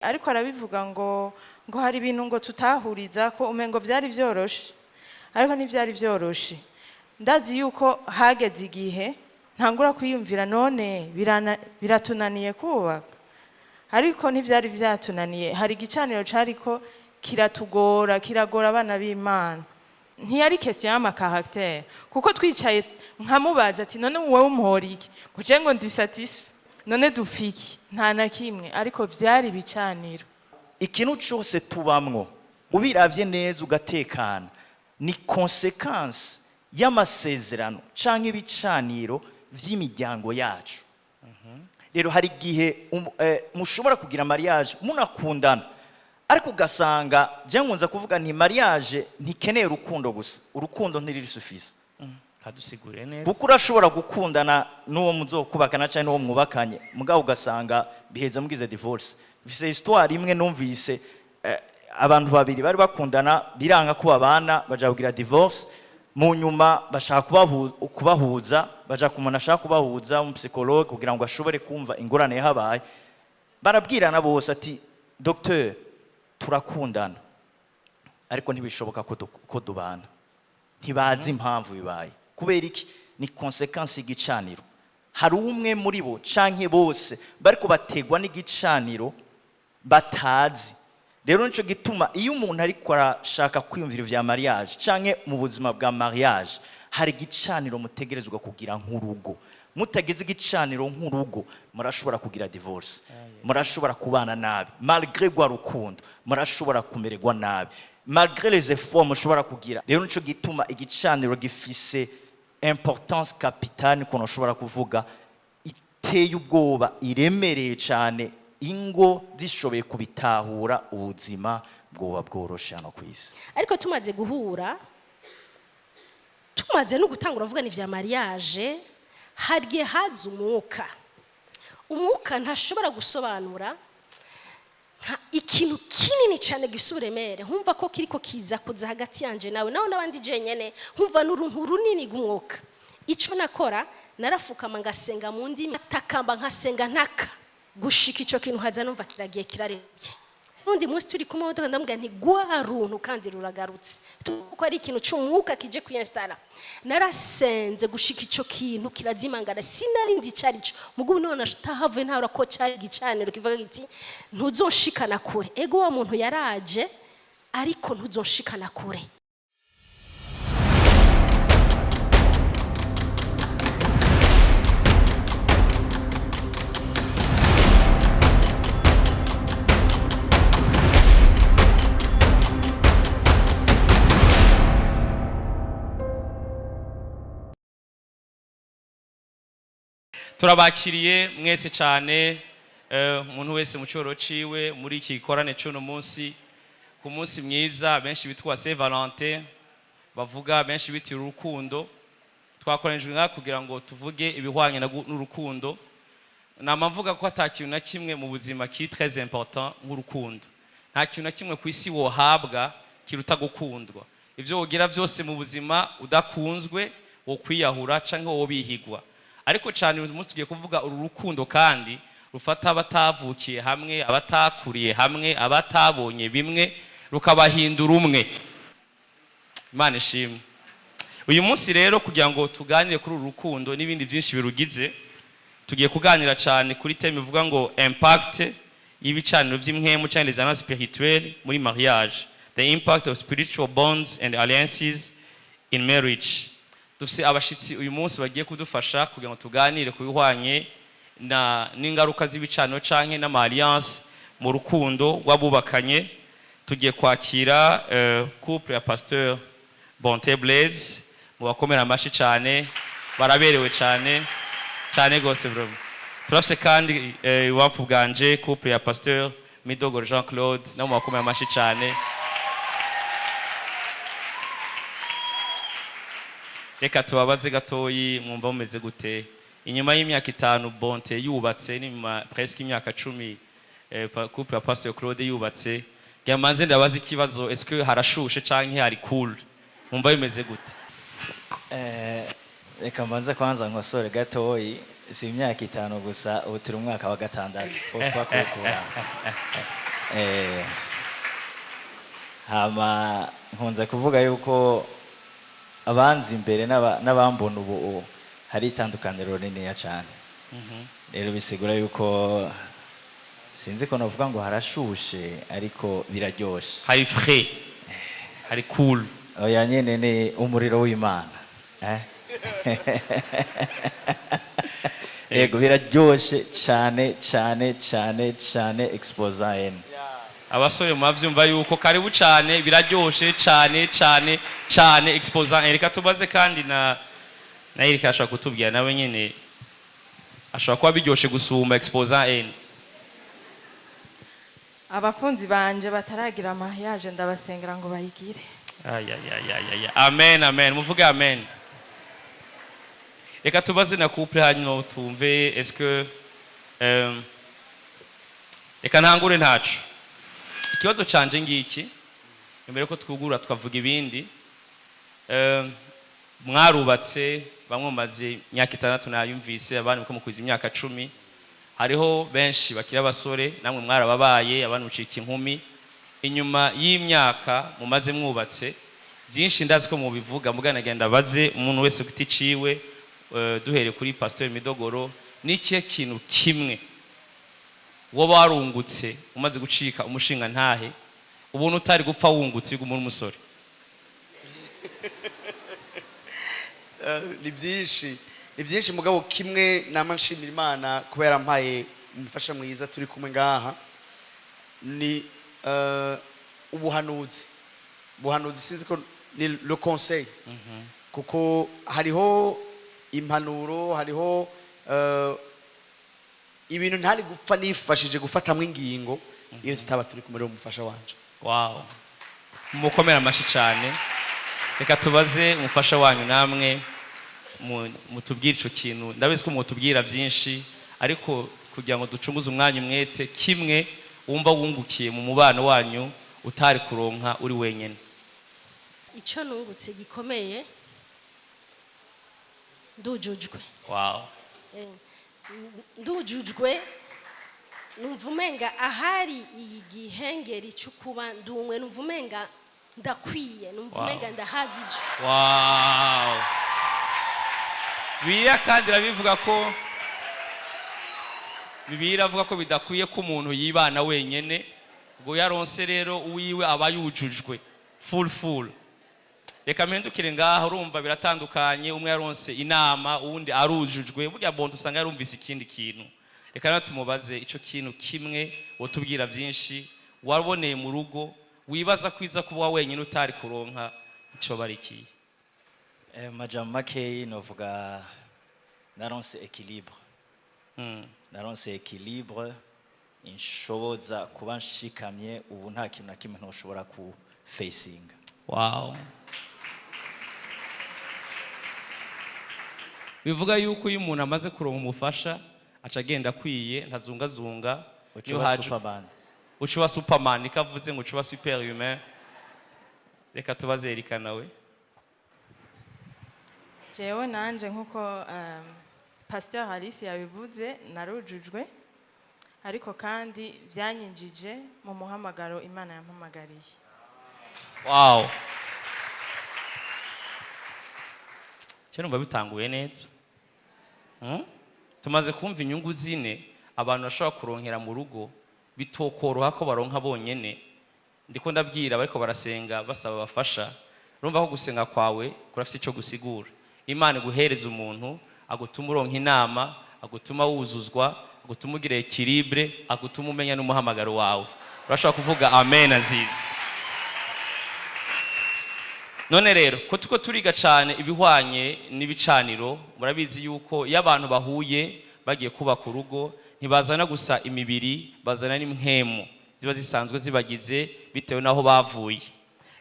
Ariko arabivuga ngo hari ibintu ngo tutahuriza ko umengo byari byoroshe, ariko ntibyari byoroshe. Ndazi yuko hageze igihe ntangura kwiyumvira, none biratunaniye kubaka, ariko ntibyari byatunaniye. Hari igicaniro cariko kiratugora, kiragora abana b'Imana. Ntiyari question y'ama caractère, kuko twicaye nkamubaza ati: "None wowe umuhora iki?" Ngo je ngo ndi satisfait. None dufiki? Nta na kimwe, ariko byari ibicaniro. Ikintu cyose tubamwo, ubiravye neza ugatekana, ni conséquence y'amasezerano canke ibicaniro vy'imiryango yacu. Rero hari igihe mushobora kugira mariage munakundana, ariko ugasanga, je nkunze kuvuga nti mariage ntikeneye urukundo gusa, urukundo ntiriri suffisant. Kadusigure neza. Kuko urashobora gukundana n'uwo muzokubakana cyangwa n'uwo mwubakanye, mugabo ugasanga biheza mugize divorce. Mfise histoire imwe numvise, abantu babiri bari bakundana, biranga ko babana, baja kugira divorce. Mu nyuma bashaka kubahuza, baja ku muntu ashaka kubahuza, umu psychologue, kugira ngo ashobore kumva ingorane yahabaye. Barabwirana bose ati: "Docteur, turakundana, ariko ntibishoboka ko dubana." Ntibazi impamvu bibaye. Kubera iki? Ni conséquence y'igicaniro. Hari umwe muri bo canke bose bariko bategwa n'igicaniro batazi. Rero nico gituma iyo umuntu ariko arashaka kwiyumvira ivya mariage canke mu buzima bwa mariage, hari igicaniro mutegerezwa kugira nk'urugo. Mutagize igicaniro nk'urugo, murashobora kugira divorce, murashobora kubana nabi malgré rwa rukundo, murashobora kumererwa nabi malgré les efforts mushobora kugira. Rero nico gituma igicaniro gifise importance capitale, ukuntu ushobora kuvuga, iteye ubwoba, iremereye cyane. Ingo zishoboye kubitahura, ubuzima bwoba bworoshe hano ku isi. Ariko tumaze guhura, tumaze no gutangura kuvugana ivya mariage, hagiye haza umwuka, umwuka ntashobora gusobanura, nka ikintu kinini cyane gisa uburemere, nkumva ko kiriko kiza kuza hagati yanje nawe, nawe n'abandi jenyene, nkumva n'uruntu runini rw'umwuka. Ico nakora, narafukama ngasenga mu ndimi, atakamba, nkasenga ntaka gushika ico kintu haza, numva kiragiye, kirarebye. N'undi munsi turi kumwe modoka, ndamubwira nti: "Gwa runtu kandi ruragarutse," kuko ari ikintu c'umwuka kije kwiyinstalla. Narasenze gushika ico kintu kirazimangana. Sinari nzi ico ari cyo, mugubu none atahavuye ntabura ko cari igicaniro kivuga giti: "Ntuzonshikana kure." Ego, wa muntu yaraje, ariko ntuzonshikana kure. Turabakiriye mwese cyane, umuntu wese mu cyoro ciwe muri iki gikorane cy'uno munsi, ku munsi mwiza benshi bitwa Saint Valentin, bavuga benshi bitira urukundo. Twakoranijwe ngaha kugira ngo tuvuge ibihwanye n'urukundo. Nama mvuga ko ata kintu na kimwe mu buzima kiri très important nk'urukundo. Nta kintu na kimwe ku isi wohabwa kiruta gukundwa. Ibyo wogira byose mu buzima, udakunzwe wokwiyahura canke wobihigwa. Ariko cyane uyu munsi tugiye kuvuga uru rukundo kandi rufata abatavukiye hamwe, abatakuriye hamwe, abatabonye bimwe, rukabahindura umwe. Imana ishimwe. Uyu munsi rero, kugira ngo tuganire kuri uru rukundo n'ibindi byinshi birugize, tugiye kuganira cyane kuri thème ivuga ngo impact y'ibicaniro by'impwemu cyangwa les alliances spirituelles muri mariage, the impact of spiritual bonds and alliances in marriage. Dufise abashitsi uyu munsi bagiye kudufasha kugira ngo tuganire ku bihwanye na n'ingaruka z'ibicaniro canke n'ama alliance mu rukundo rw'abubakanye. Tugiye kwakira couple ya Pasteur Bonte Blaise. Mu bakomera amashi cyane, baraberewe cyane cyane gose vraiment. Turafise kandi iwafu bwanje couple ya Pasteur Midogo Jean Claude, nabo mu bakomera amashi cyane. Reka tubabaze gatoyi, mwumva mumeze gute inyuma y'imyaka 5 Bonte yubatse, n'inyuma presque imyaka 10 couple ya Pasteur Claude yubatse? Yamanze ndabaza ikibazo: est-ce que harashushe canke hari cool? Mwumva bimeze gute? Reka mbanze kwanza nkosore gatoyi. Si imyaka 5 gusa, ubu turi umwaka wa gatandatu. Faut pas kukura. Hama nkunze kuvuga yuko abanzi imbere n'abambona ubu hari itandukaniro rininiya cyane. Rero bisigura yuko sinzi ko navuga ngo harashushe, ariko biraryoshe. Hari frais, hari cool. Oya nyene, ni umuriro w'Imana, eh? Yego, biraryoshe cyane cyane cyane cyane, exposa N. Abasore mubavyumva yuko karibu cyane, biraryoshe cyane cyane cyane, exposant. Reka tubaze kandi na Erika, ashobora kutubwira nawe nyene, ashobora kuba biryoshe gusumba exposant N. Abakunzi banje bataragira mariage, ndabasengera ngo bayigire. Ay, ay, ay, ay, ay. Amen, amen, muvuge amen. Reka tubaze na couple, hanyuma tumve. Est-ce que reka ntangure ntaco ikibazo canje ngiki imbere ko twugura tukavuga ibindi. Mwarubatse, bamwe mumaze imyaka 6 nayumvise, abandi muko mukwiza imyaka 10. Hariho benshi bakiri abasore, namwe mwarababaye, abandi mucika inkumi. Inyuma y'imyaka mumaze mwubatse, byinshi ndazi ko mubivuga, muganagenda baze umuntu wese ku giti ciwe. Duhereye kuri Pasteur Midogoro, ni ikihe kintu kimwe woba warungutse umaze gucika umushinga ntahe, ubuntu utari gupfa wungutse iyo uguma uri umusore? Ni byinshi, ni byinshi, mugabo kimwe nama nshimira Imana kuba yarampaye umufasha mwiza turi kumwe ngaha ni ubuhanuzi. Ubuhanuzi, sinzi ko ni le conseil, kuko hariho impanuro, hariho ibintu ntari gupfa nifashije gufatamwo ingingo iyo tutaba turi kumwe n'umufasha wanje. Wow, mukomere amashyi cyane. Reka tubaze umufasha wanyu, namwe mutubwire icyo kintu. Ndabizi ko mutubwira byinshi, ariko kugira ngo ducunguze umwanya umwete, kimwe wumva wungukiye mu mubano wanyu utari kuronka uri wenyine. Icyo nungutse gikomeye, ndujujwe. Ndujujwe, numva umenga ahari igihengeri cyo kuba ndumwe, numva umenga ndakwiye, numva umenga ndahagijwe. Wow, Bibiliya kandi irabivuga ko, Bibiliya iravuga ko bidakwiye ko umuntu yibana wenyene. Ngo yaronse rero uwiwe aba yujujwe full full. Reka mpindukire ngaha. Urumva biratandukanye, umwe yaronse inama, uwundi arujujwe. Burya bontu usanga yarumvise ikindi kintu. Reka nawe tumubaze ico kintu kimwe wotubwira byinshi waboneye mu rugo, wibaza kwiza kuba wenyine utari kuronka, ico barikiye. Majambo makeyi novuga naronse équilibre. Naronse équilibre inshoboza kuba nshikamye ubu, nta kintu na kimwe ntoshobora ku facinga. Wow. Bivuga yuko iyo umuntu amaze kuronka umufasha aca agenda akwiye, ntazungazunga. Uca Iyo uba superman. Uca uba superman, niko avuze ngo uca uba superhumain. Reka tubaze Erika nawe. Jewe nanje nkuko Pasteur Alice yabivuze, narujujwe, ariko kandi byanyinjije mu muhamagaro Imana yampamagariye. Wow. Cyo numva bitanguye neza. Tumaze kumva inyungu zine abantu bashobora kuronkera mu rugo bitokoroha ko baronka bonyene. Ndiko ndabwira bariko barasenga basaba abafasha, urumva ko gusenga kwawe kurafise icyo gusigura. Imana iguhereza umuntu agutuma uronka inama, agutuma wuzuzwa, agutuma ugira équilibre, agutuma umenya n'umuhamagaro wawe. Urashobora kuvuga amen nziza. None rero ko tuko turiga cyane ibihwanye n'ibicaniro, murabizi yuko iyo abantu bahuye bagiye kubaka urugo, ntibazana gusa imibiri, bazana n'impwemu ziba zisanzwe zibagize bitewe n'aho bavuye.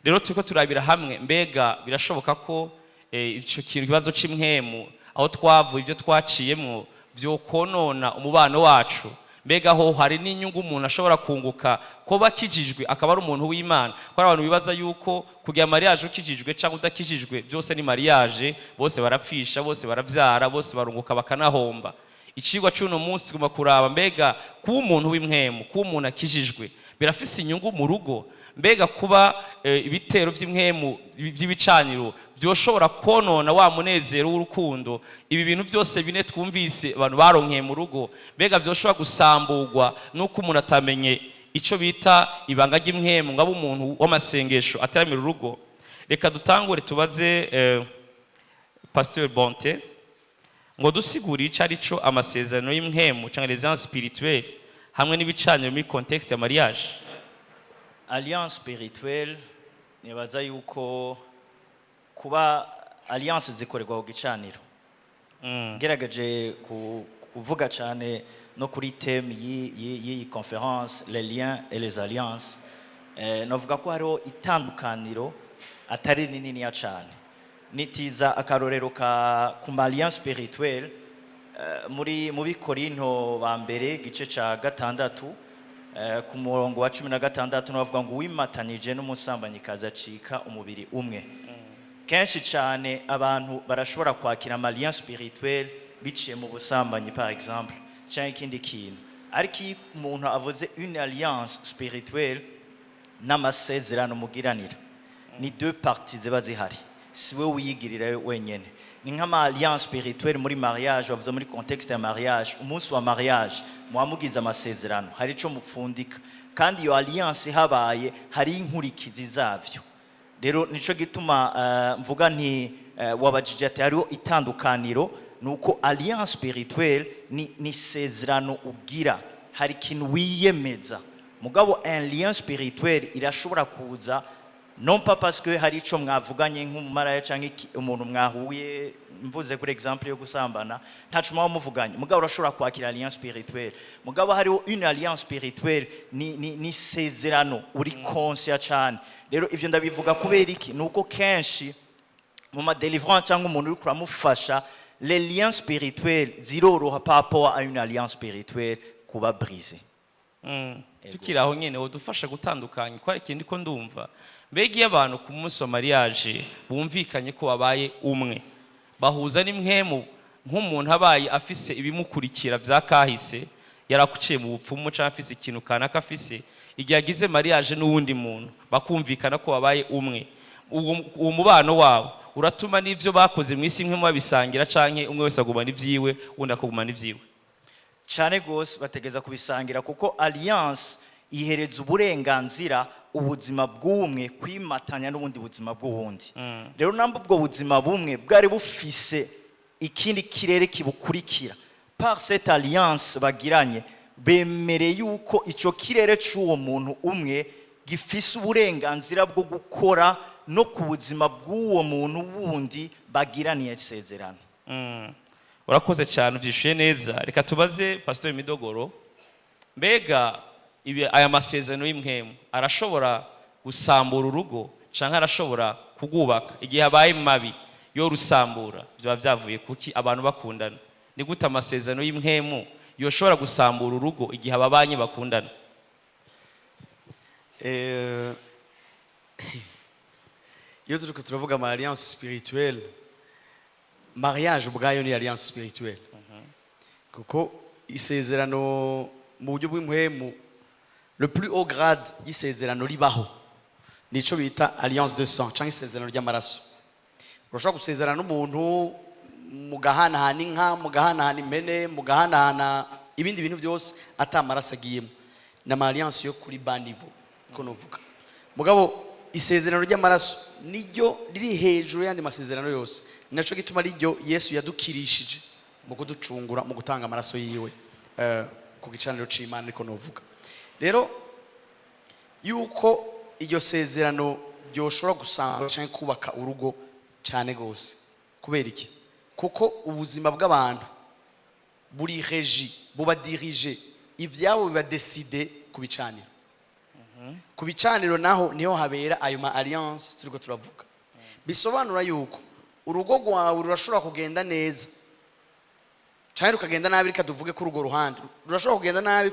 Rero turiko turabira hamwe, mbega birashoboka ko ico kintu, ikibazo c'imwemu, aho twavuye, ibyo twaciyemwo vyokonona umubano wacu? Mbega ho hari n'inyungu umuntu ashobora kunguka kuba akijijwe, akaba ari umuntu w'Imana? Ko hari abantu bibaza yuko kugira mariage ukijijwe cyangwa udakijijwe byose ni mariage, bose barapfisha, bose baravyara, bose barunguka bakanahomba. Icigwa c'uno munsi tugomba kuraba, mbega kuba umuntu w'impwemu, kuba umuntu akijijwe, Birafise inyungu mu rugo? Mbega kuba ibitero by'impwemu by'ibicaniro byoshobora konona wa munezero w'urukundo? Ibi bintu byose bine twumvise abantu baronkeye mu rugo, mbega byoshobora gusamburwa n'uko umuntu atamenye icyo bita ibanga ry'impwemu, ngo abe umuntu w'amasengesho ateramira urugo? Reka dutangure tubaze Pasteur Bonte ngo dusigure icyo ari cyo amasezerano y'impwemu cyangwa les alliances spirituelles hamwe n'ibicaniro muri contexte ya mariage. Alliance spirituelle, nibaza yuko kuba alliance zikorerwa ku gicaniro. Ngerageje kuvuga cyane no kuri thème y'iyi conférence, les liens et les alliances, navuga ko hariho itandukaniro atari rininiya cyane. Nitiza akarorero ka ku ma alliance spirituelle, muri mu Bikorinto ba mbere gice ca 6, ku murongo wa 16, bavuga ngo uwimatanije n'umusambanyikazi acika umubiri umwe. Kenshi cyane abantu barashobora kwakira ama lien spirituel biciye mu busambanyi, par exemple, cyangwa ikindi kintu. Ariko iyo umuntu avuze une alliance spirituelle n'amasezerano mugiranira, ni deux parties ziba zihari, si we wiyigirira wenyene. Ni nk'ama alliance spirituelle muri mariage, bavuze muri contexte ya mariage. Umunsi wa mariage muba mugize amasezerano, hari ico mupfundika, kandi iyo alliance habaye hari inkurikizi zavyo. Rero nico gituma mvuga nti wabajije ati hariho itandukaniro, ni uko alliance spirituelle ni isezerano ugira, hari ikintu wiyemeza. Mugabo un lien spirituel irashobora kuza non pas parce que hari ico mwavuganye nk'umumaraya canke umuntu mwahuye, mvuze kuri exemple yo gusambana, ntaco muba muvuganye, mugabo urashobora kwakira alliance spirituelle. Mugabo hariho une alliance spirituelle ni isezerano uri conscient cyane. Rero ivyo ndabivuga kubera iki? Ni uko kenshi mu ma délivrance cyangwa umuntu uri kuramufasha, les liens spirituels ziroroha par rapport à une alliance spirituelle kuba brisée. Tukiri aho nyene, wodufasha gutandukanya ko hari ikindi ko ndumva. Mbega iyo abantu ku munsi wa mariage bumvikanye ko babaye umwe, bahuza n'impwemu, nk'umuntu abaye afise ibimukurikira vya kahise, yarakuciye mu bupfumu cyangwa afise ikintu kanaka afise, igihe agize mariage n'uwundi muntu bakumvikana ko babaye umwe, uwo mubano wabo uratuma n'ibyo bakoze mu isi impwemu babisangira, canke umwe wese agumana ivyiwe, uwundi akagumana ivyiwe? Cyane rwose, bategeza kubisangira, kuko alliance ihereza uburenganzira ubuzima bw'umwe kwimatanya n'ubundi buzima bw'uwundi. Rero namba ubwo buzima bumwe bwari bufise ikindi kirere kibukurikira, par cette alliance bagiranye bemereye yuko icyo kirere cy'uwo muntu umwe gifise uburenganzira bwo gukora no ku buzima bw'uwo muntu wundi bagiraniye isezerano. Urakoze cyane, ubyishuye neza. Reka tubaze Pastor Midogoro. Mbega aya masezerano y'impwemu arashobora gusambura urugo canke arashobora kugubaka? Igihe abaye mabi yo rusambura, byaba byavuye kuki abantu bakundana? Ni gute amasezerano y'impwemu yoshobora gusambura urugo igihe ababanye bakundana? Iyo turiko turavuga ama alliance spirituelle, mariage ubwayo ni alliance spirituelle, kuko isezerano mu buryo bw'impwemu, le plus haut grade y'isezerano ribaho nico bita alliance de sang cyangwa isezerano ry'amaraso. Urashobora gusezerana n'umuntu, mugahanahana inka, mugahanahana impene, mugahanahana ibindi bintu byose ata amaraso agiyemo, ni ama alliance yo kuri bas niveau ko novuga. Mugabo isezerano ry'amaraso niryo riri hejuru y'andi masezerano yose. Ni naco gituma riryo Yesu yadukirishije mu kuducungura, mu gutanga amaraso yiwe ku gicaniro c'Imana, ariko novuga rero yuko iryo sezerano ryoshobora gusanga cyangwa kubaka urugo cyane gose. Kubera iki? Kuko ubuzima bw'abantu buri régi, buba dirigé, ivyabo biba décidé ku bicaniro. Ku bicaniro naho niho habera ayo ma alliance turiko turavuga. Bisobanura yuko urugo rwawe rurashobora kugenda neza cyangwa rukagenda nabi. Reka tuvuge ko urwo ruhande rurashobora kugenda nabi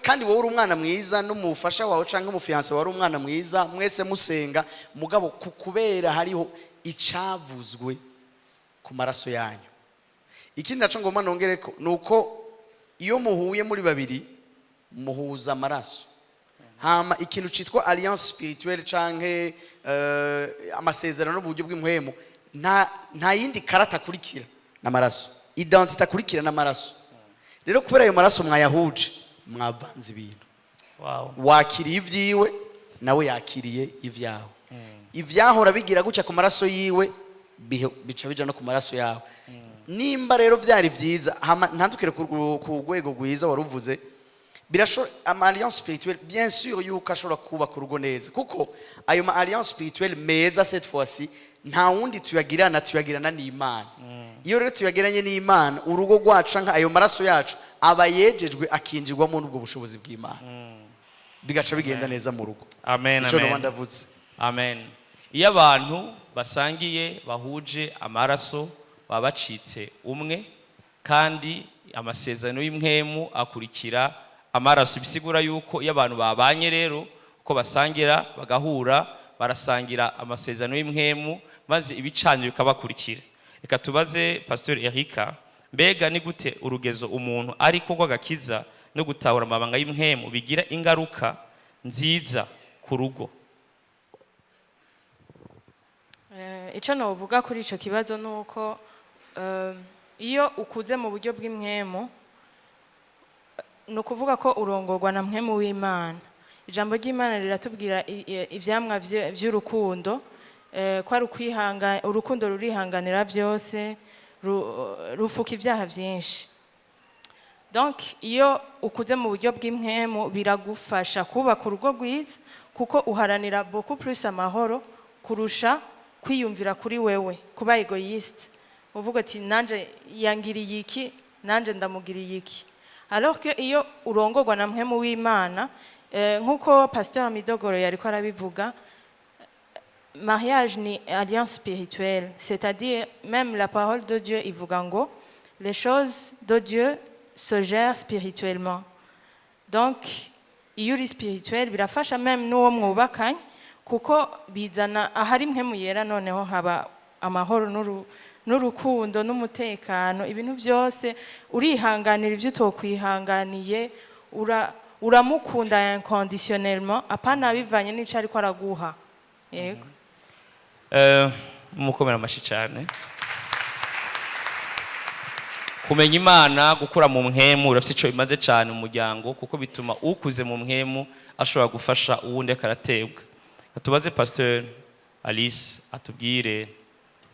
kandi wowe uri umwana mwiza, n'umufasha wawe cyangwa umu fiancé wawe ari umwana mwiza, mwese musenga, mugabo kubera hariho icavuzwe ku maraso yanyu. Ikindi naco ngomba nongereko ni uko iyo muhuye muri babiri, muhuza amaraso. Hama ikintu citwa alliance spirituelle canke amasezerano mu buryo bw'impwemu, nta yindi karata akurikira n'amaraso, identité akurikira n'amaraso. Rero kubera ayo maraso mwayahuje, mwavanze ibintu. Wakiriye ibyiwe, nawe yakiriye ibyawe. Ibyahora bigira gutya ku maraso yiwe bica bija no ku maraso yawe. Nimba rero byari byiza, hama ntandukire ku rwego rwiza wari uvuze, birashobora ama alliance spirituelle, bien sûr yuko ashobora kubaka urugo neza, kuko ayo ma alliance spirituelle meza, cette fois-ci nta wundi tuyagirana, tuyagirana n'Imana. Iyo rero tuyagiranye n'Imana, urugo rwacu nka ayo maraso yacu aba yejejwe, akinjirwamo n'ubwo bushobozi bw'Imana, bigaca bigenda neza mu rugo. Amen. Ico Amen. noba ndavutse. Amen. Iyo abantu basangiye, bahuje amaraso, baba bacitse umwe, kandi amasezerano y'impwemu akurikira amaraso. Bisigura yuko iyo abantu babanye rero, uko basangira, bagahura, barasangira amasezerano y'impwemu, maze ibicaniro bikabakurikira. Reka tubaze Pastor Erika: mbega ni gute urugezo umuntu ariko rw'agakiza no gutahura amabanga y'impwemu bigira ingaruka nziza ku rugo? Icyo novuga kuri icyo kibazo ni uko iyo ukuze mu buryo bw'impwemu, ni ukuvuga ko urongorwa na mpwemu w'Imana. Ijambo ry'Imana riratubwira ivyamwa vy'urukundo, ko ari ukwihanga. Urukundo rurihanganira byose, rufuka ibyaha byinshi. Donc iyo ukuze mu buryo bw'impwemu, biragufasha kubaka urugo rwiza, kuko uharanira beaucoup plus amahoro kurusha kwiyumvira kuri wewe, kuba égoïste, uvuga ati: "Nanje yangiriye iki, nanje ndamugiriye iki." Alors que iyo urongorwa na mpwemu w'Imana, nk'uko Pasteur Midogoro yariko arabivuga, mariage ni alliance spirituelle, c'est-à-dire même la parole de Dieu ivuga ngo les choses de Dieu se gèrent spirituellement. Donc iyo uri spirituel, birafasha même n'uwo mwubakanye, kuko bizana ahari mpwemu yera, noneho haba amahoro n'urukundo n'umutekano, ibintu byose. Urihanganira ibyo utokwihanganiye, uramukunda inconditionnellement, apana bivanye n'ico ariko araguha. Yego. Mukomera amashyi cyane. Kumenya Imana, gukura mu mpwemu, urafite icyo bimaze cyane mu muryango, kuko bituma ukuze mu mpwemu ashobora gufasha uwundi akaraterwa. Tubaze Pasteur Alice atubwire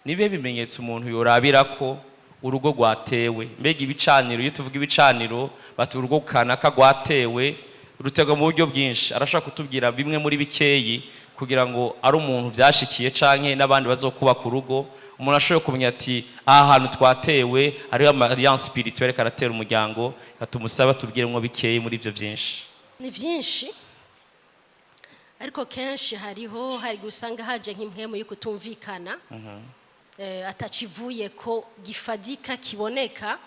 nibe bimenyetso umuntu yorabira ko urugo rwatewe. Mbega ibicaniro, iyo tuvuga ibicaniro, bati urugo kanaka rwatewe, rutegwa mu buryo bwinshi. Arashobora kutubwira bimwe muri bikeyi, kugira ngo ari umuntu byashikiye canke n'abandi bazokubaka urugo, umuntu ashoboye kumenya ati: "Aha hantu twatewe, hariho ama alliance spirituelle karatera umuryango." Katumusaba tubwiremo bikeyi muri ibyo byinshi. Ni byinshi, ariko kenshi hariho hari gusanga haje nk'impwemu yo kutumvikana, atakivuye ko gifadika, kiboneka,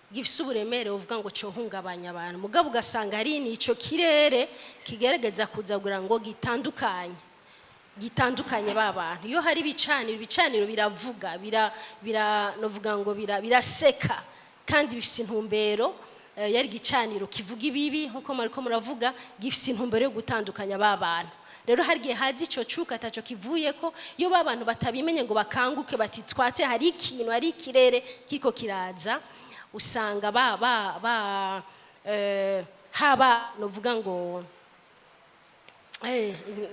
gifise uburemere uvuga ngo cohungabanya abantu, mugabo ugasanga hari n'ico kirere kigerageza kuza kugira ngo gitandukanye ba bantu. Iyo hari ibicaniro, ibicaniro biravuga, bira bira novuga ngo biraseka, kandi bifise intumbero. Yari igicaniro kivuga ibibi, nkuko mwariko muravuga, gifise intumbero yo gutandukanya ba bantu. Rero hari igihe haza ico cuka ataco kivuyeko, iyo ba bantu batabimenye ngo bakanguke bati: "Twate, hari ikintu, hari ikirere kiko kiraza," usanga ba ba ba haba novuga ngo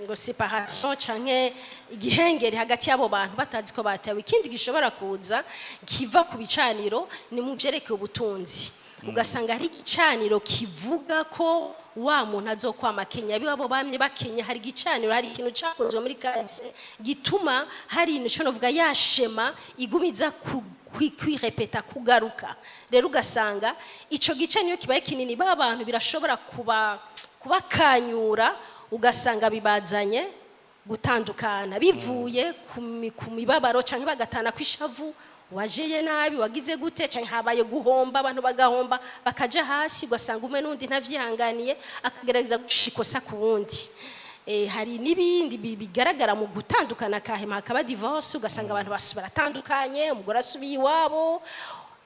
ngo séparation canke igihengeri hagati y'abo bantu batazi ko batewe. Ikindi gishobora kuza kiva ku bicaniro ni mu vyerekeye ubutunzi. Ugasanga hari igicaniro kivuga ko wa muntu azokwama kenya, biwabo bamye bakenya. Hari igicaniro, hari ikintu cakozwe muri kahise gituma hari ico novuga ya schéma igumiza kwirepeta, kugaruka. Rero ugasanga ico gicaniro kibaye kinini, ba bantu birashobora kuba kubakanyura, ugasanga bibazanye gutandukana bivuye ku mibabaro, cyangwa bagatana kw'ishavu: wajeye nabi, wagize gute, cyangwa habaye guhomba, abantu bagahomba, bakaja hasi, ugasanga umwe n'undi ntavyihanganiye, akagerageza gushira ikosa ku wundi. Hari n'ibindi bigaragara mu gutandukana kahema, hakaba divorce, ugasanga abantu baratandukanye, umugore asubiye iwabo,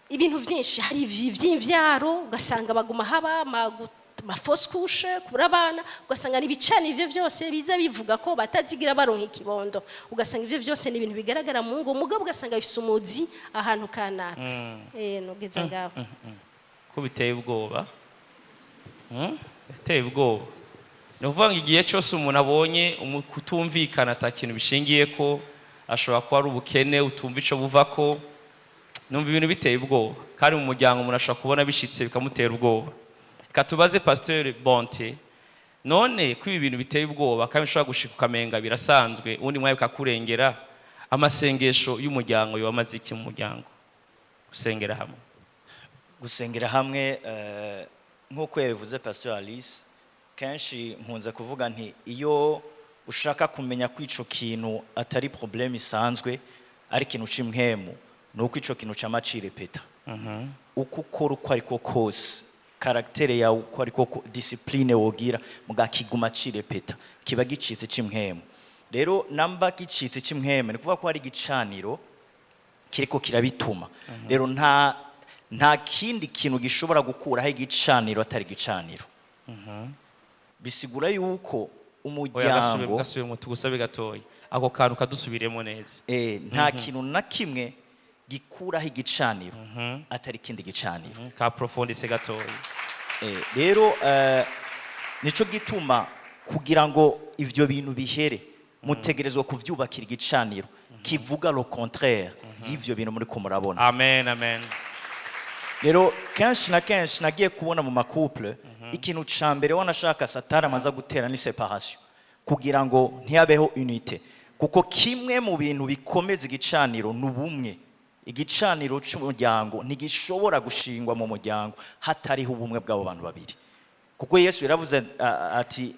ibintu byinshi. Hari ivy'imvyaro, ugasanga baguma haba Ma fausses couches, kubura abana, ugasanga ni ibicana. Ivyo vyose biza bivuga ko batazigira baronka ikibondo. Ugasanga ivyo vyose ni ibintu bigaragara mu ngo, mugabo ugasanga bifise umuzi ahantu kanaka. Nugeze ngaho. Ko biteye ubwoba. Biteye ubwoba. Ni ukuvuga ngo igihe cyose umuntu abonye kutumvikana ata kintu bishingiye ko, ashobora kuba ari ubukene utumva ico buva ko. Numva ibintu biteye ubwoba, kandi mu muryango umuntu ashobora kubona bishitse bikamutera ubwoba. Reka tubaze Pasteur Bonte: none ko ibi bintu biteye ubwoba kandi bishobora gushika ukamenga birasanzwe, ubundi mwawe bikakurengera, amasengesho y'umuryango yoba amaze iki mu muryango, gusengera hamwe? Gusengera hamwe, nk'uko yabivuze Pastor Alice, kenshi nkunze kuvuga nti iyo ushaka kumenya ko ico kintu atari problème isanzwe, ari ikintu c'impwemu, ni uko ico kintu cama cirépéta. Uko ukora, uko ariko kose, caractère yawe uko ariko discipline wogira, muga kiguma cirépéta, kiba gicitse c'impwemu. Rero namba gicitse c'impwemu, ni kuvuga ko hari igicaniro kiriko kirabituma. Rero nta kindi kintu gishobora gukuraho igicaniro atari igicaniro. Bisigura yuko Oya, umuryango gasubiremo, tugusabe gatoya ako kantu kadusubiremo neza. Nta kintu na kimwe gikuraho igicaniro atari ikindi gicaniro. Ka profondise gatoya. Rero nico gituma kugira ngo ivyo bintu bihere, mutegerezwa kuvyubakira igicaniro kivuga le contraire y'ivyo bintu muriko murabona. Amen, amen. Rero kenshi na kenshi nagiye kubona mu ma couples, ikintu ca mbere wanashaka Satani amaze gutera ni séparation, kugira ngo ntihabeho unité, kuko kimwe mu bintu bikomeza igicaniro ni ubumwe. Igicaniro cy'umuryango ntigishobora gushingwa mu muryango hatariho ubumwe bw'abo bantu babiri, kuko Yesu yaravuze ati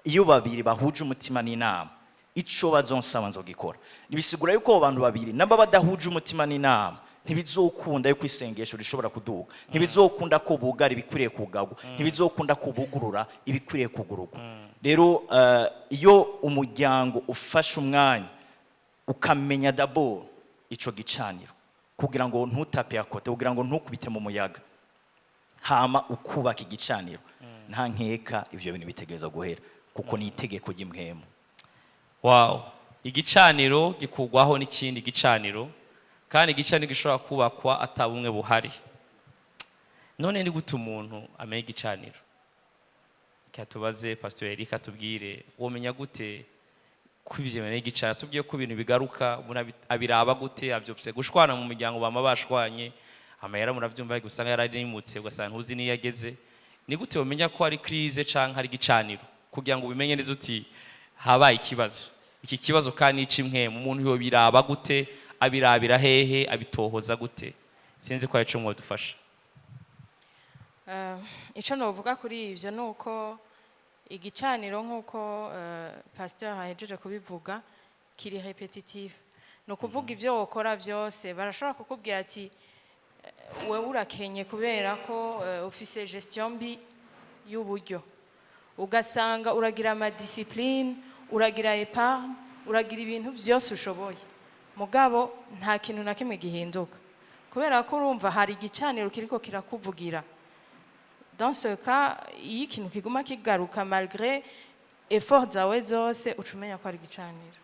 iyo babiri bahuje umutima n'inama, ico bazonsaba nzogikora. Bisigura yuko abo bantu babiri namba badahuje umutima n'inama, ntibizokunda yuko isengesho rishobora kuduga, ntibizokunda ko bugara ibikwiriye kugagwa, ntibizokunda ko bugurura ibikwiriye kugururwa. Rero iyo umuryango ufashe umwanya ukamenya d'abord ico gicaniro, kugira ngo ntutape à côté, kugira ngo ntukubite mu muyaga, hama ukubaka igicaniro, nta nkeka ivyo bintu bitegereza guhera, kuko ni itegeko ry'impwemu. Wow, igicaniro gikurwaho n'ikindi gicaniro, kandi igicaniro gishobora kubakwa atabumwe buhari. None ni gute umuntu amenya igicaniro? Reka tubaze Pastor Eric atubwire: womenya gute ko ivyo bintu igicaniro? Tubwiye ko ibintu bigaruka, umuntu abiraba gute, avyopse? Gushwana mu muryango, bama bashwanye, amahera muravyumva, usanga yararimutse, ugasanga ntuzi niyo ageze. Ni gute womenya ko ari crise canke ari igicaniro, kugira ngo ubimenye neza uti habaye ikibazo, iki kibazo kandi ni umuntu yobiraba gute, abirabira hehe, abitohoza gute? Sinzi ko hari ico mwodufasha. Ico novuga kuri ivyo ni uko igicaniro, nk'uko pasteur ahejeje kubivuga, kiri répétitif. Ni ukuvuga ibyo wokora byose, barashobora kukubwira ati wewe urakenye kubera ko ufise gestion mbi y'uburyo. Ugasanga uragira ama discipline, uragira épargne, uragira ibintu byose ushoboye, mugabo nta kintu na kimwe gihinduka, kubera ko urumva hari igicaniro kiriko kirakuvugira. Dans ce cas, iyo ikintu kiguma kigaruka malgré effort zawe zose, uca umenya ko ari igicaniro.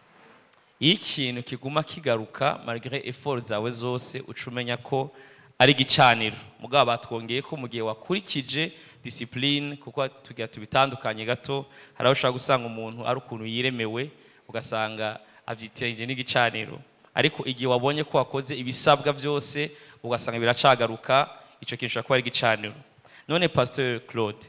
Iyo ikintu kiguma kigaruka malgré effort zawe zose, uca umenya ko ari igicaniro. Mugabo batwongeye ko mu gihe wakurikije discipline, kuko tugira tubitandukanye gato, hari aho ushobora gusanga umuntu ari ukuntu yiremewe, ugasanga avyitiranyije n'igicaniro. Ariko igihe wabonye ko wakoze ibisabwa byose, ugasanga biracagaruka, ico kintu gishobora kuba ari igicaniro. None Pasteur Claude,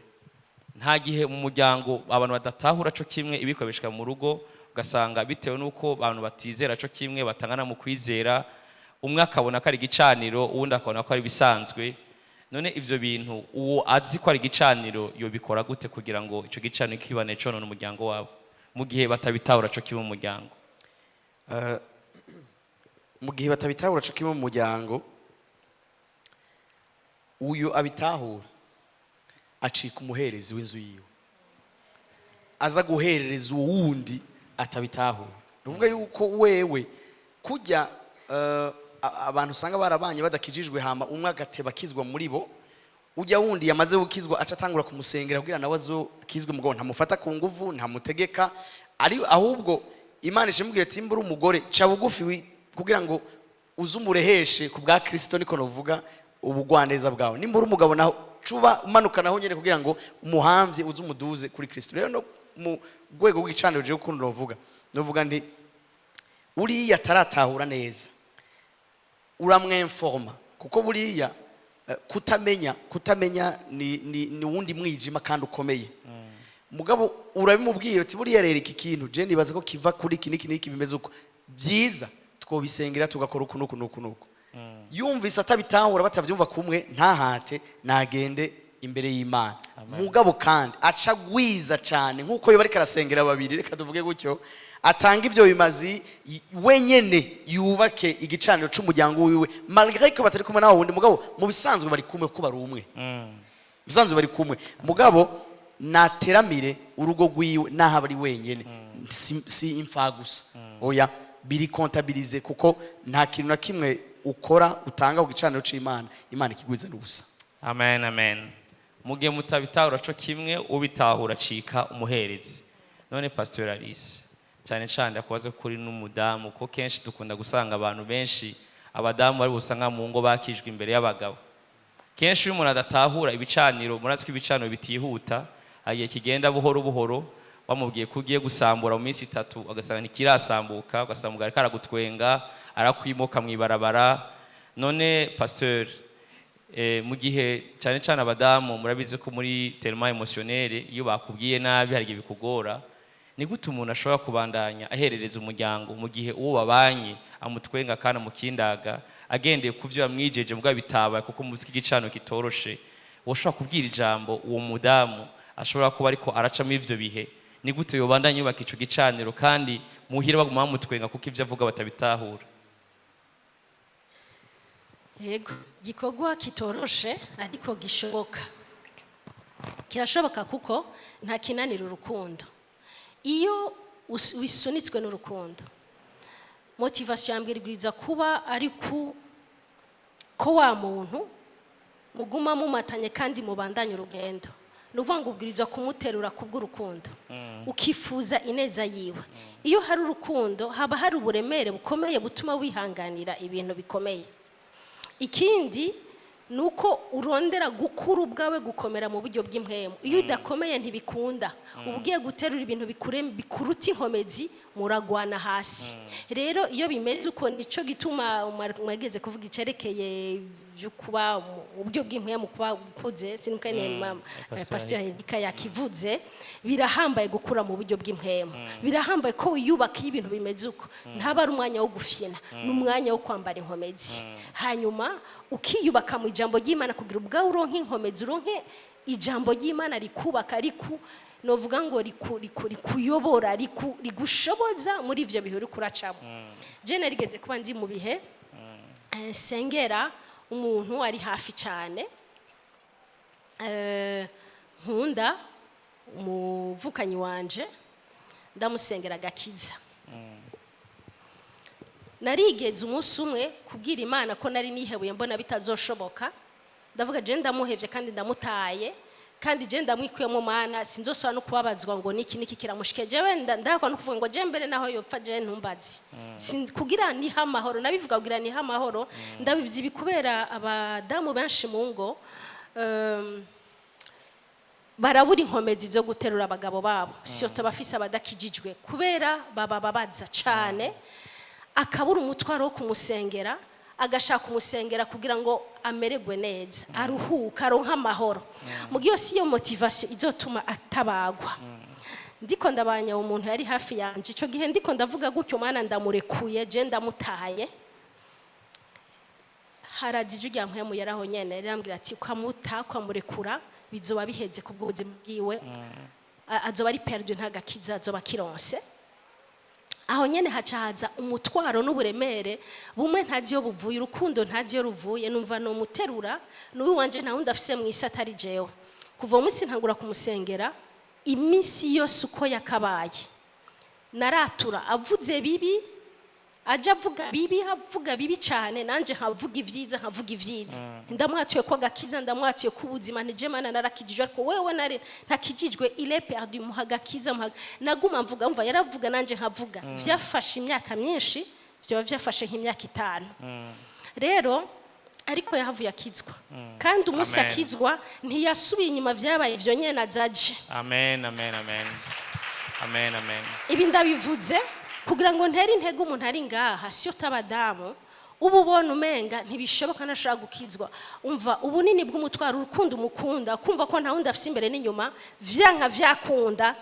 nta gihe mu muryango abantu badatahura co kimwe ibikoreshwa mu rugo, ugasanga bitewe n'uko abantu batizera co kimwe, batangana mu kwizera, umwe akabona ko ari igicaniro, uwundi akabona ko ari ibisanzwe? None ivyo bintu, uwo azi ko ari igicaniro yobikora gute kugira ngo ico gicaniro kibane conona umuryango wabo, mu gihe batabitahura co kimwe mu muryango? Mu gihe batabitahura co kimwe mu muryango, uyu abitahura acika umuherezi w'inzu yiwe, aza guherereza uwundi atabitahura. Ni ukuvuga yuko wewe kujya abantu usanga barabanye badakijijwe, hama umwe agateba akizwa muri bo, Ujya wundi yamaze gukizwa aca atangura kumusengera kugira nawe azokizwe. Mugabo ntamufata ku nguvu, ntamutegeka, ari ahubwo Imana ishimubwiye ati: "Mbura umugore, ca bugufi kugira ngo uze umureheshe ku bwa Kristo." Niko novuga ubugwaneza bwawe. Nimbura umugabo naho, cuba umanuka naho nyene kugira ngo umuhamvye, uze umuduze kuri Kristo. Rero no mu rwego rw'igicaniro, jewe ukuntu novuga nti uriya ataratahura neza, uramwemforma, kuko buriya kutamenya ni wundi mwijima kandi ukomeye. Mugabo urabimubwira uti: "Buriya rero iki kintu je nibaza ko kiva kuri iki n'iki n'iki, bimeze uko, byiza twobisengera, tugakora uku n'uku n'uku n'uku." Yumvise atabitahura, batavyumva kumwe, ntahate, nagende imbere y'Imana. Mugabo kandi aca agwiza cyane nk'uko yoba ariko arasengera babiri, reka tuvuge gutyo, atanga ibyo bimazi wenyene, yubake igicaniro c'umuryango wiwe, malgré ko batari kumwe nawe wundi. Mugabo mu bisanzwe bari kumwe, kuko bari umwe. Mu bisanzwe bari kumwe, mugabo nateramire urugo rwiwe naho aba ari wenyene. Si imfa gusa, oya, biri comptabilisé, kuko nta kintu na kimwe ukora utanga ku gicaniro c'Imana, Imana ikigwiza n'ubusa. Amen, amen. Mu gihe mutabitahura co kimwe, ubitahura acika umuherezi. None Pastor Alice, cyane cyane akubaze kuri n'umudamu, ko kenshi dukunda gusanga abantu benshi, abadamu bari busanga mu ngo bakijwe imbere y'abagabo. Kenshi iyo umuntu adatahura ibicaniro, murazi ko ibicaniro bitihuta, hari igihe kigenda buhoro buhoro. Bamubwiye ko ugiye gusambura mu minsi 3, ugasanga ntikirasambuka, ugasanga umugabo ariko aragutwenga, arakwimuka mu ibarabara. None pasteur, mu gihe cyane cyane abadamu, murabizi ko muri tellement émotionnel, iyo bakubwiye nabi hari igihe bikugora. Ni gute umuntu ashobora kubandanya aherereza umuryango mu gihe uwo babanye amutwenga kandi amukindaga, agendeye ku byo yamwijeje mugabo bitabaye? Kuko muzi ko igicano kitoroshe. Woshobora kubwira ijambo uwo mudamu ashobora kuba ariko aracamo ivyo bihe? Ni gute yobandanya yubaka ico gicaniro kandi muhira baguma bamutwenga kuko ivyo avuga batabitahura? Yego, igikorwa kitoroshe ariko gishoboka, kirashoboka, kuko nta kinanira urukundo. Iyo wisunitswe n'urukundo, motivation yambwira ibwirizwa kuba ari ku ko wa muntu muguma mumatanye kandi mubandanye urugendo. Ni ukuvuga ngo ubwirizwa kumuterura kubw'urukundo, ukifuza ineza yiwe. Iyo hari urukundo, haba hari uburemere bukomeye butuma wihanganira ibintu bikomeye. Ikindi ni uko urondera gukura ubwawe, gukomera mu buryo bw'impwemu. Iyo udakomeye ntibikunda. Uba ugiye guterura ibintu bikuruta inkomezi, muragwana hasi. Rero iyo bimeze uko, nicyo gituma mwageze kuvuga icerekeye byo kuba mu buryo bw'impwemu, kuba ukuze. Sinuka ni Pastor. Pastor Erika yakivuze, birahambaye gukura mu buryo bw'impwemu. Birahambaye ko wiyubaka. Iyo ibintu bimeze uko, ntaba ari umwanya wo gufyina, ni umwanya wo kwambara inkomezi, hanyuma ukiyubaka mu ijambo ry'Imana kugira ubwawe uronke inkomezi, uronke ijambo ry'Imana rikubaka, novuga ngo rikuyobora, rigushoboza muri ivyo bihe uriko uracamo. Je narigeze kuba ndi mu bihe sengera umuntu ari hafi cyane, nkunda, umuvukanyi wanje, ndamusengera agakiza. Narigeze umunsi umwe kubwira Imana ko nari nihebuye, mbona bitazoshoboka. Ndavuga: "Je ndamuhevye kandi ndamutaye, kandi je ndamwikuyemo Mana, sinzosaba no kubabazwa ngo niki niki kiramushike." Jewe ndakwa no kuvuga ngo je mbere naho yopfa, je ntumbazi. Kugira niha amahoro, nabivuga kugira niha amahoro. Ndabivye ibi kubera abadamu benshi mu ngo barabura inkomezi zo guterura abagabo babo, siyo abafise abadakijijwe, kubera babababaza cyane, akabura umutwaro wo kumusengera, agashaka kumusengera kugira ngo amererwe neza, aruhuke, aronke amahoro. Mu gihe si iyo motivation izotuma atabagwa. Ndiko ndabanya umuntu yari hafi yanje ico gihe, ndiko ndavuga gutyo: "Mana, ndamurekuye, je ndamutaye." Haraza ijwi rya mpwemu yaraho nyene, rirambwira ati: "Ukamuta, ukamurekura, bizoba biheze kubw'ubuzima bwiwe. Azoba ari perdu, nta gakiza azoba akironse." Aho nyene haca haza umutwaro n'uburemere bumwe ntazi iyo buvuye, urukundo ntazi iyo ruvuye. Numva nomuterura, n'uyu wanje, nta wundi afise mu isi atari jewe. Kuva uwo munsi ntangura kumusengera iminsi yose uko yakabaye. Naratura avuze bibi. Aja avuga bibi, avuga bibi cyane, nanje nkavuga ibyiza, nkavuga ibyiza. Ndamwatuye ko agakiza, ndamwatuye ko ubuzima, nije Mana narakijijwe, ariko wewe nari ntakijijwe, il est perdu, muha agakiza, muha. Naguma mvuga, mva yaravuga, nanje nkavuga. Vyafashe imyaka myinshi, vyoba vyafashe nk'imyaka 5 rero, ariko yahavuye akizwa, kandi umunsi Amen. akizwa ntiyasubiye inyuma. Vyabaye ivyo nyene azaje. Amen, amen, amen, amen, amen. Ibi ndabivuze kugira ngo ntere intege umuntu ari ngaha, siyo abadamu. Uba ubona umenga ntibishoboka, ntashobora gukizwa. Umva ubunini bw'umutwaro, urukundo umukunda, kumva ko nta wundi afise imbere n'inyuma, vyanka vyakunda,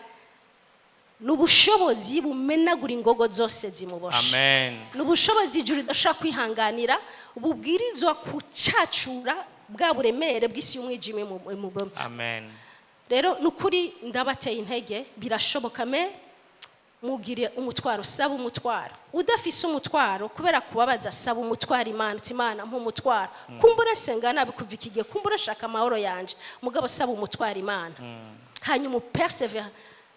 ni ubushobozi bumenagura ingogo zose zimuboshe. Amen. Ni ubushobozi ijuru ridashobora kwihanganira, bubwirizwa kucacura bwa buremere bw'isi y'umwijima Amen. Rero ni ukuri ndabateye intege, birashoboka. Me mugire umutwaro, saba umutwaro. Udafise umutwaro kubera kubabaza, saba umutwaro Imana, uti: "Imana, mpa umutwaro." Kumbura senga nabi kuva iki gihe, kumbura shaka amahoro yanje, mugabo saba umutwaro Imana, hanyuma upersevere.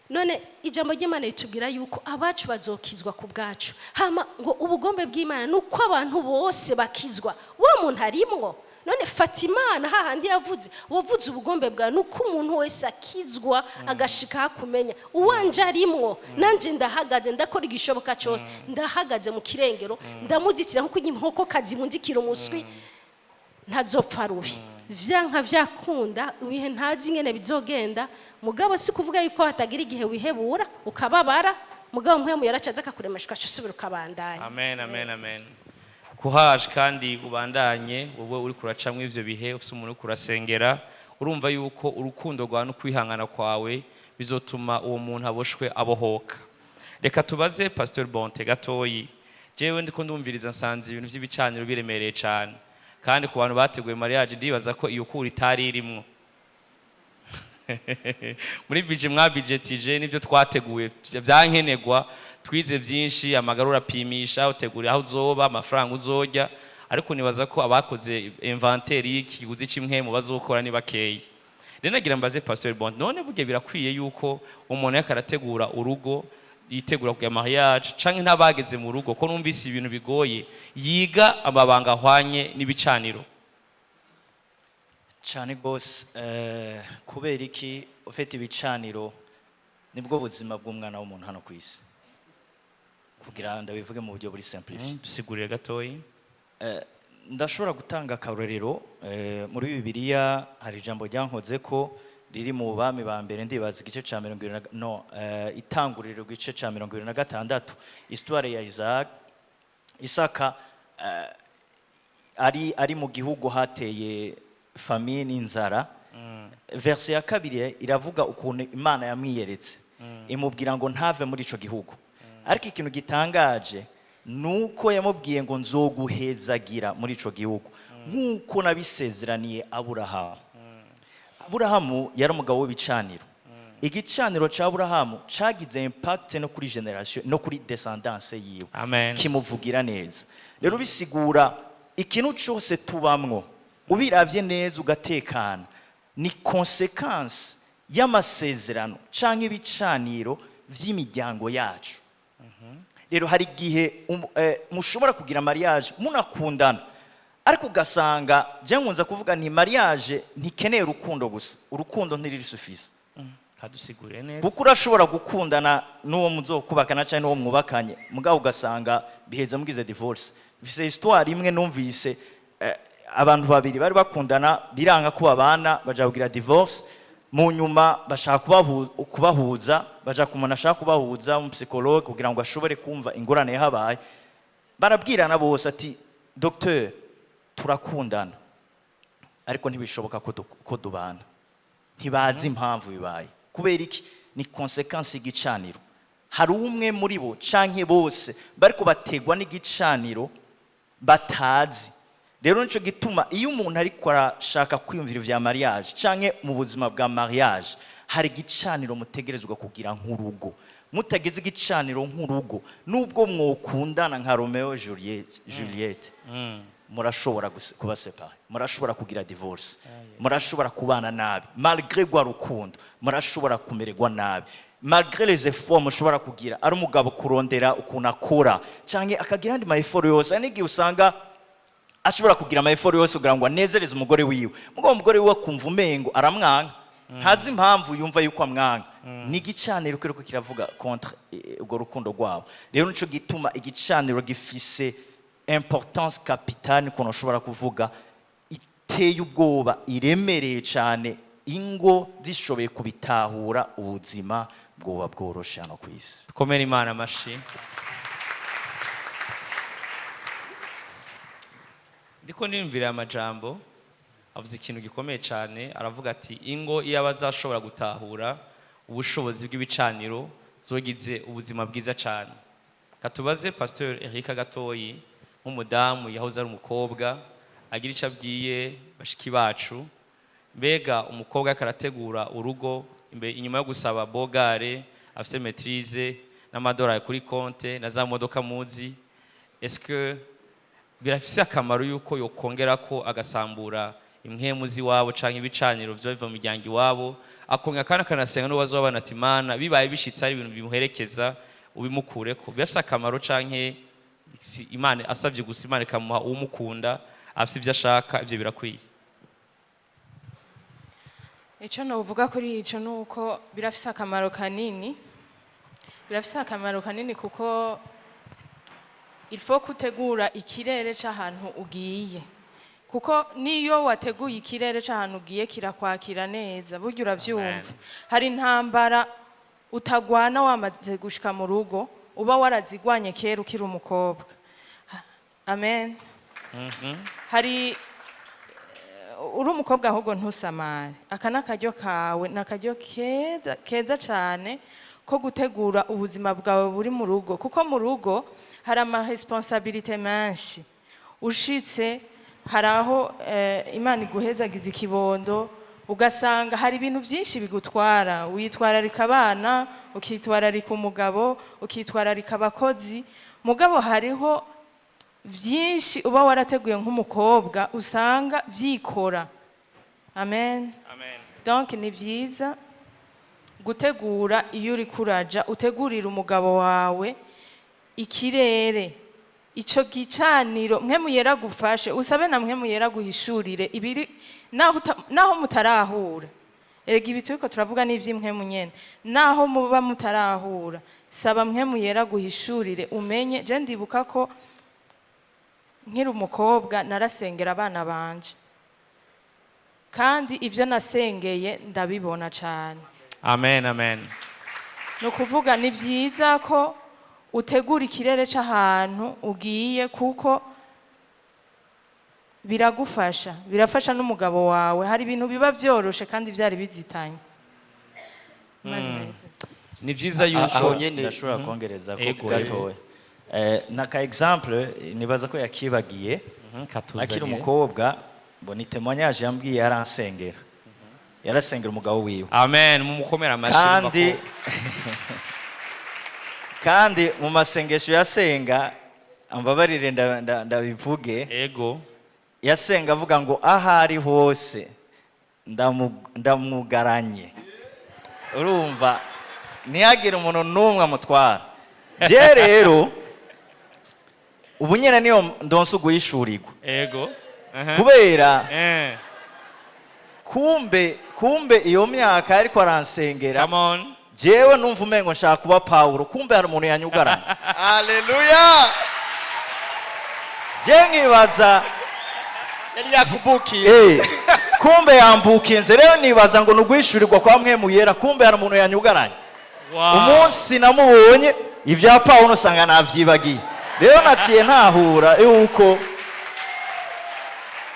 None ijambo ry'Imana ritubwira yuko abacu bazokizwa ku bwacu, hama ngo ubugombe bw'Imana ni uko abantu bose bakizwa. Wa muntu arimwo. None fata Imana hahandi yavuze, wavuze ubugombe bwawe ni uko umuntu wese akizwa, agashika hakumenya uwanje arimwo. Nanjye ndahagaze, ndakora igishoboka cyose, ndahagaze mu kirengero, ndamuzitira nkuko inkokokazi ibundikira umuswi. Ntazopfa rubi, vyanka vyakunda. Ibihe ntazi ingene bizogenda, mugabo si kuvuga yuko hatagira igihe wihebura ukababara, mugabo Mpwemu yaracaza akakuremesha, ugaca usubira ukabandanya. Amen, amen, amen. Courage, kandi ubandanye. Wowe uri kuracamwo ivyo bihe, ufise umuntu uri kurasengera, urumva yuko urukundo rwawe no kwihangana kwawe bizotuma uwo muntu aboshwe abohoka. Reka tubaze Pasteur Bonte gatoyi. Jewe ndiko ndumviriza, nsanze ibintu vy'ibicaniro biremereye cane, kandi ku bantu bateguye mariage ndibaza ko iyo kura itari irimwo muri budget mwabudgetije n'ivyo twateguye vyankenerwa. Twize byinshi, amagara urapimisha, utegura aho uzoba, amafaranga uzorya, ariko nibaza ko abakoze inventaire y'ikiguzi c'imwe bazokora ni bakeyi. Rero nagira mbaze Pasteur Bond: none burya birakwiye yuko umuntu yariko arategura urugo, yitegura kugira mariage canke ntabageze mu rugo, ko numvise ibintu bigoye, yiga amabanga ahwanye n'ibicaniro? Cyane rwose. Kubera iki? Ufite ibicaniro nibwo buzima bw'umwana w'umuntu hano ku isi, kugira ndabivuge mu buryo buri simplifié. Dusigurire gatoyi. Ndashobora gutanga akarorero. Muri Bibiliya hari ijambo ryankoze ko riri mu Bami ba Mbere, ndibaza igice ca 20 no Itanguriro igice ca 26, histoire ya Isaac, Isaka. Ari mu gihugu hateye famine, inzara. Verset ya kabiri iravuga ukuntu Imana yamwiyeretse, imubwira ngo ntave muri ico gihugu. Ariko ikintu gitangaje nuko yamubwiye ngo: "Nzoguhezagira muri ico gihugu nk'uko nabisezeraniye Aburahamu." Aburahamu yari umugabo w'ibicaniro. Igicaniro ca Aburahamu cagize impact no kuri génération, no kuri descendance yiwe. Amen. Kimuvugira neza. Rero bisigura ikintu cyose tubamwo, ubiravye neza ugatekana, ni conséquence y'amasezerano canke ibicaniro vy'imiryango yacu. Rero hari igihe mushobora kugira mariage munakundana, ariko ugasanga, je nkunze kuvuga nti mariage ntikeneye urukundo gusa, urukundo ntiriri suffisant. Kadusigurire neza. Kuko urashobora gukundana n'uwo muzokubakana cyangwa n'uwo mwubakanye, mugabo ugasanga biheze mugize divorce. Bifise histoire imwe numvise, abantu babiri bari bakundana, biranga ko babana, baja kugira divorce. Mu nyuma bashaka kubahuza, baja ku muntu ashaka kubahuza, umupsychologue, kugira ngo ashobore kumva ingorane yahabaye. Barabwirana bose ati: "Docteur, turakundana, ariko ntibishoboka ko dubana." Ntibazi impamvu bibaye. Kubera iki? Ni conséquence y'igicaniro. Hari umwe muri bo canke bose bariko bategwa n'igicaniro batazi. Rero nico gituma iyo umuntu ariko arashaka kwiyumvira ivya mariage canke mu buzima bwa mariage, hari igicaniro mutegerezwa kugira nk'urugo. Mutagize igicaniro nk'urugo, nubwo mwokundana nka Romeo Juliette, murashobora kuba séparé, murashobora kugira divorce, murashobora kubana nabi malgré rwa rukundo, murashobora kumererwa nabi. Malgré les efforts mushobora kugira, ari umugabo kurondera ukuntu akora canke akagira andi ma efforts yose, hari n'igihe usanga ashobora kugira ama efforts yose kugira ngo anezereze umugore wiwe, mugabo umugore wiwe akumva umengo aramwanka, ntazi impamvu yumva yuko amwanka. Ni igicaniro kiriko kiravuga contre urwo rukundo rwabo. Rero nico gituma igicaniro gifise importance capitale, ukuntu ushobora kuvuga, iteye ubwoba, iremereye cyane. Ingo zishoboye kubitahura, ubuzima bwoba bworoshe hano ku isi. Komera Imana amashi. Ndiko niyumvira aya majambo, avuze ikintu gikomeye cyane. Aravuga ati ingo iyo abazashobora gutahura ubushobozi bw'ibicaniro zogize ubuzima bwiza cyane. Katubaze Pasteur Eric Gatoyi, nk'umudamu yahoze ari umukobwa, agira icyo abwiye bashiki bacu. Mbega umukobwa akarategura urugo, imbere inyuma yo gusaba bogare afise maîtrise n'amadolari kuri konte na za modoka muzi, est-ce que birafise akamaro yuko yokongera ko agasambura impwemu z'iwabo canke ibicaniro vyo biva mu miryango iwabo, akongera kandi akanasenga n'uwazo w'abana ati: "Mana, bibaye bishitse ari ibintu bimuherekeza, ubimukureko"? Birafise akamaro canke Imana asavye gusa, Imana ikamuha uwumukunda afise ivyo ashaka, ivyo birakwiye? Icyo novuga kuri icyo ni uko birafise akamaro kanini, birafise akamaro kanini, kuko il faut kutegura ikirere c'ahantu ugiye, kuko niyo wateguye ikirere c'ahantu ugiye kirakwakira neza. Burya uravyumva, hari intambara utagwana wamaze gushika mu rugo, uba warazigwanye kera ukiri umukobwa. Amen. Hari uri umukobwa, ahubwo ntusamare. Aka ni akaryo kawe, ni akaryo keza keza cyane ko gutegura ubuzima bwawe buri mu rugo, kuko mu rugo hari ama responsabilités menshi. Ushitse hari aho Imana iguhezagiza ikibondo, ugasanga hari ibintu byinshi bigutwara: witwararika abana, ukitwararika umugabo, ukitwararika abakozi. Mugabo hariho byinshi uba warateguye nk'umukobwa, usanga byikora. Amen. Amen. Donc ni byiza gutegura iyo uri kuraja, utegurira umugabo wawe ikirere, ico gicaniro. Mpwemu Yera gufashe, usabe na Mpwemu Yera guhishurire ibiri naho mutarahura. Erega ibi turiko turavuga n'ivy'impwemu nyene. Naho muba mutarahura, saba Mpwemu Yera guhishurire umenye. Je ndibuka ko nkiri umukobwa narasengera abana banje, kandi ibyo nasengeye ndabibona cyane. Amen, amen. Ni ukuvuga ni byiza ko utegura ikirere cy'ahantu ugiye, kuko biragufasha, birafasha n'umugabo wawe. Hari ibintu biba byoroshe kandi byari bizitanye. Imana ibaheze. Ni byiza yuko Aho nyene. Ndashobora kongereza ko Ego. gatoya. Naka exemple, nibaza ko yakibagiye. Katuzanire. Akiri umukobwa, ngo ni témoignage yambwiye, yaransengera, yarasengera umugabo wiwe. Amen, mumukomera amashyi. Kandi urumva ko- kandi mu masengesho yasenga, ambabarire ndabivuge, Ego. yasenga avuga ngo aho ari hose ndamwugaranye, urumva, ntihagire umuntu n'umwe amutwara. Je rero ubu nyine niyo ndonse uguhishurirwa. Ego. Aha. Kubera kumbe iyo myaka ariko aransengera, Come on. jewe numva umengo nshaka kuba Pawulo, kumbe hari umuntu yanyugaranye. Haleluya. Je nkibaza Yari yakubukiye. Kumbe yambukinze. Rero nibaza ngo nuguhishurirwa kwa Mpwemu Yera, kumbe hari umuntu yanyugaranye. Umunsi namubonye, ibya Pawulo usanga navyibagiye. Rero naciye ntahura yuko,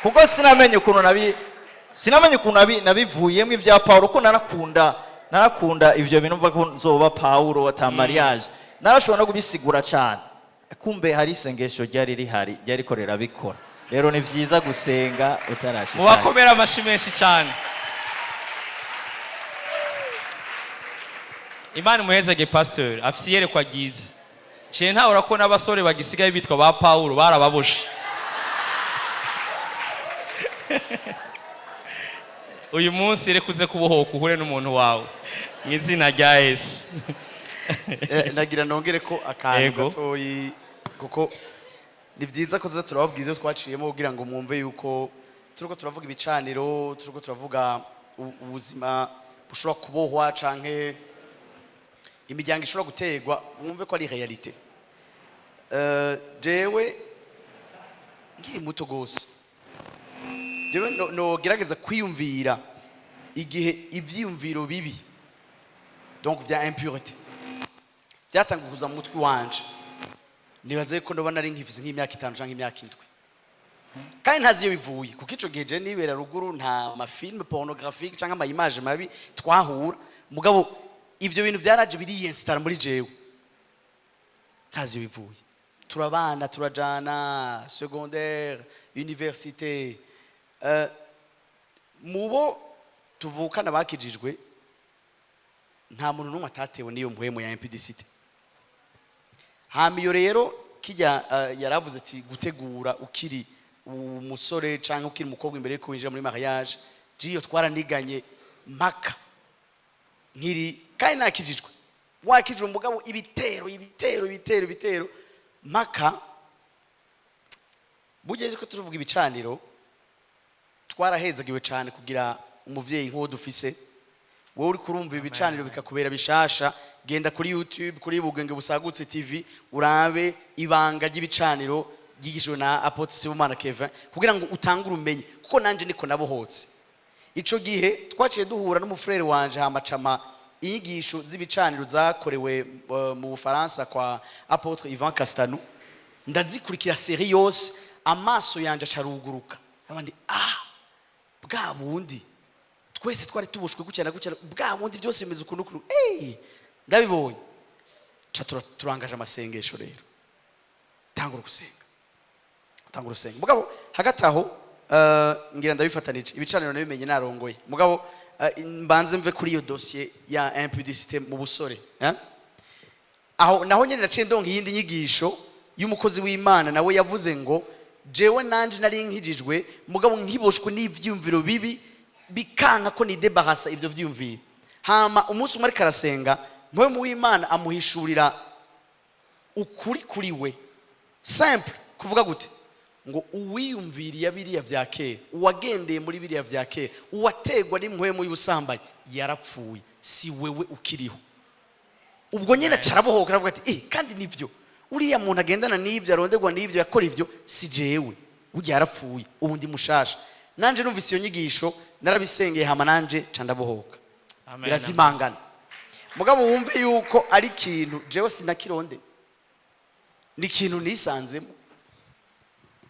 kuko sinamenye ukuntu nabivuyemo ibya Pawulo, ko narakunda ivyo bintu, mva ko nzoba Pawulo ata mariage, narashobora no kubisigura cyane. Kumbe hari isengesho ryari rihari, ryari ko rirabikora. Rero ni vyiza gusenga utarashika. Mubakomera amashyi menshi cyane. Imana imuhezage. Pasteur afise iyerekwa ryiza. Ciye ntahura ko n'abasore bagisigaye bitwa ba Pawulo barababushe. Uyu munsi reka uze kubohoka, uhure n'umuntu wawe mu izina rya Yesu. Nagira nongere ko akantu gatoyi, kuko ni byiza ko tuza turababwira ibyo twaciyemo kugira ngo mwumve yuko turiko turavuga ibicaniro, turiko turavuga ubuzima bushobora kubohwa canke imiryango ishobora guterwa, wumve ko ari réalité. Jewe nkiri muto gose, jewe nogerageza kwiyumvira igihe ivyiyumviro bibi, donc vya impureté, byatangiye kuza mu mutwe wanje. Nibaze ko ndoba nari nkifise nk'imyaka 5 canke imyaka 7, kandi ntazi iyo bivuye, kuko ico gihe je nibera ruguru, nta ma films pornographiques canke ama images mabi twahura. Mugabo ivyo bintu vyaraje biriyinstara muri jewe, ntazi iyo bivuye. Turabana, turajana secondaire, université. Mubo tuvukana bakijijwe, nta muntu n'umwe atatewe n'iyo mpwemu ya impudicité. Hama iyo rero kijya yaravuze ati gutegura ukiri umusore canke ukiri umukobwa imbere yuko winjira muri mariage. Jiyo twaraniganye mpaka nkiri, kandi nakijijwe, wakijijwe, mugabo ibitero, ibitero, ibitero, ibitero, mpaka bugeze ko turuvuga ibicaniro. Twarahezagiwe cyane kugira umuvyeyi nk'uwo dufise. Wowe uri kurumva ibicaniro bikakubera bishasha, genda kuri YouTube, kuri Bugenge Busagutse TV, urabe ibanga ry'ibicaniro ryigishijwe na Apôtre Sibomana Kevin, kugira ngo utangure umenye, kuko nanje niko nabohotse. Ico gihe twaciye duhura n'umufrere wanje, hamacama inyigisho z'ibicaniro zakorewe mu Bufaransa kwa Apôtre Ivan Castanou. Ndazikurikira série yose, amaso yanje acaruguruka. Abandi, ah, bwa bundi twese twari tubushwe gutya na gutya, bwa bundi byose bimeze ukuntu ukuntu. Ndabibonye, ca turangaje amasengesho rero, tangura gusenga, tangura gusenga. Mugabo hagati aho, ngira ndabifatanije, ibicaniro nabimenye narongoye. Mugabo mbanze mve kuri iyo dossier ya impudicité mu busore, eh? Aho naho nyene naciye ndonka iyindi nyigisho y'umukozi w'Imana, nawe yavuze ngo jewe nanje nari nkijijwe, mugabo nkiboshwe n'ivyiyumviro bibi, bikanka ko nidebarasa ivyo vyiyumviro. Hama umunsi umwe ariko arasenga, mpwemu w'Imana amuhishurira ukuri kuri we simple, kuvuga gute ngo uwiyumviriye biriya vya kera, uwagendeye muri biriya vya kera, uwategwa n'impwemu y'ubusambanyi yarapfuye, si wewe ukiriho. Ubwo nyine acarabohoka, aravuga ati: "Eh, kandi nivyo, uriya muntu agendana n'ibyo, aronderwa n'ibyo, yakora ibyo, si jewe, burya yarapfuye, ubu ndi mushasha." Nanje numvise iyo nyigisho, narabisengeye, hama nanje ca ndabohoka. Amen. Birazimangana. Mugabo wumve yuko ari ikintu jewe sinakironde, ni ikintu nisanzemo.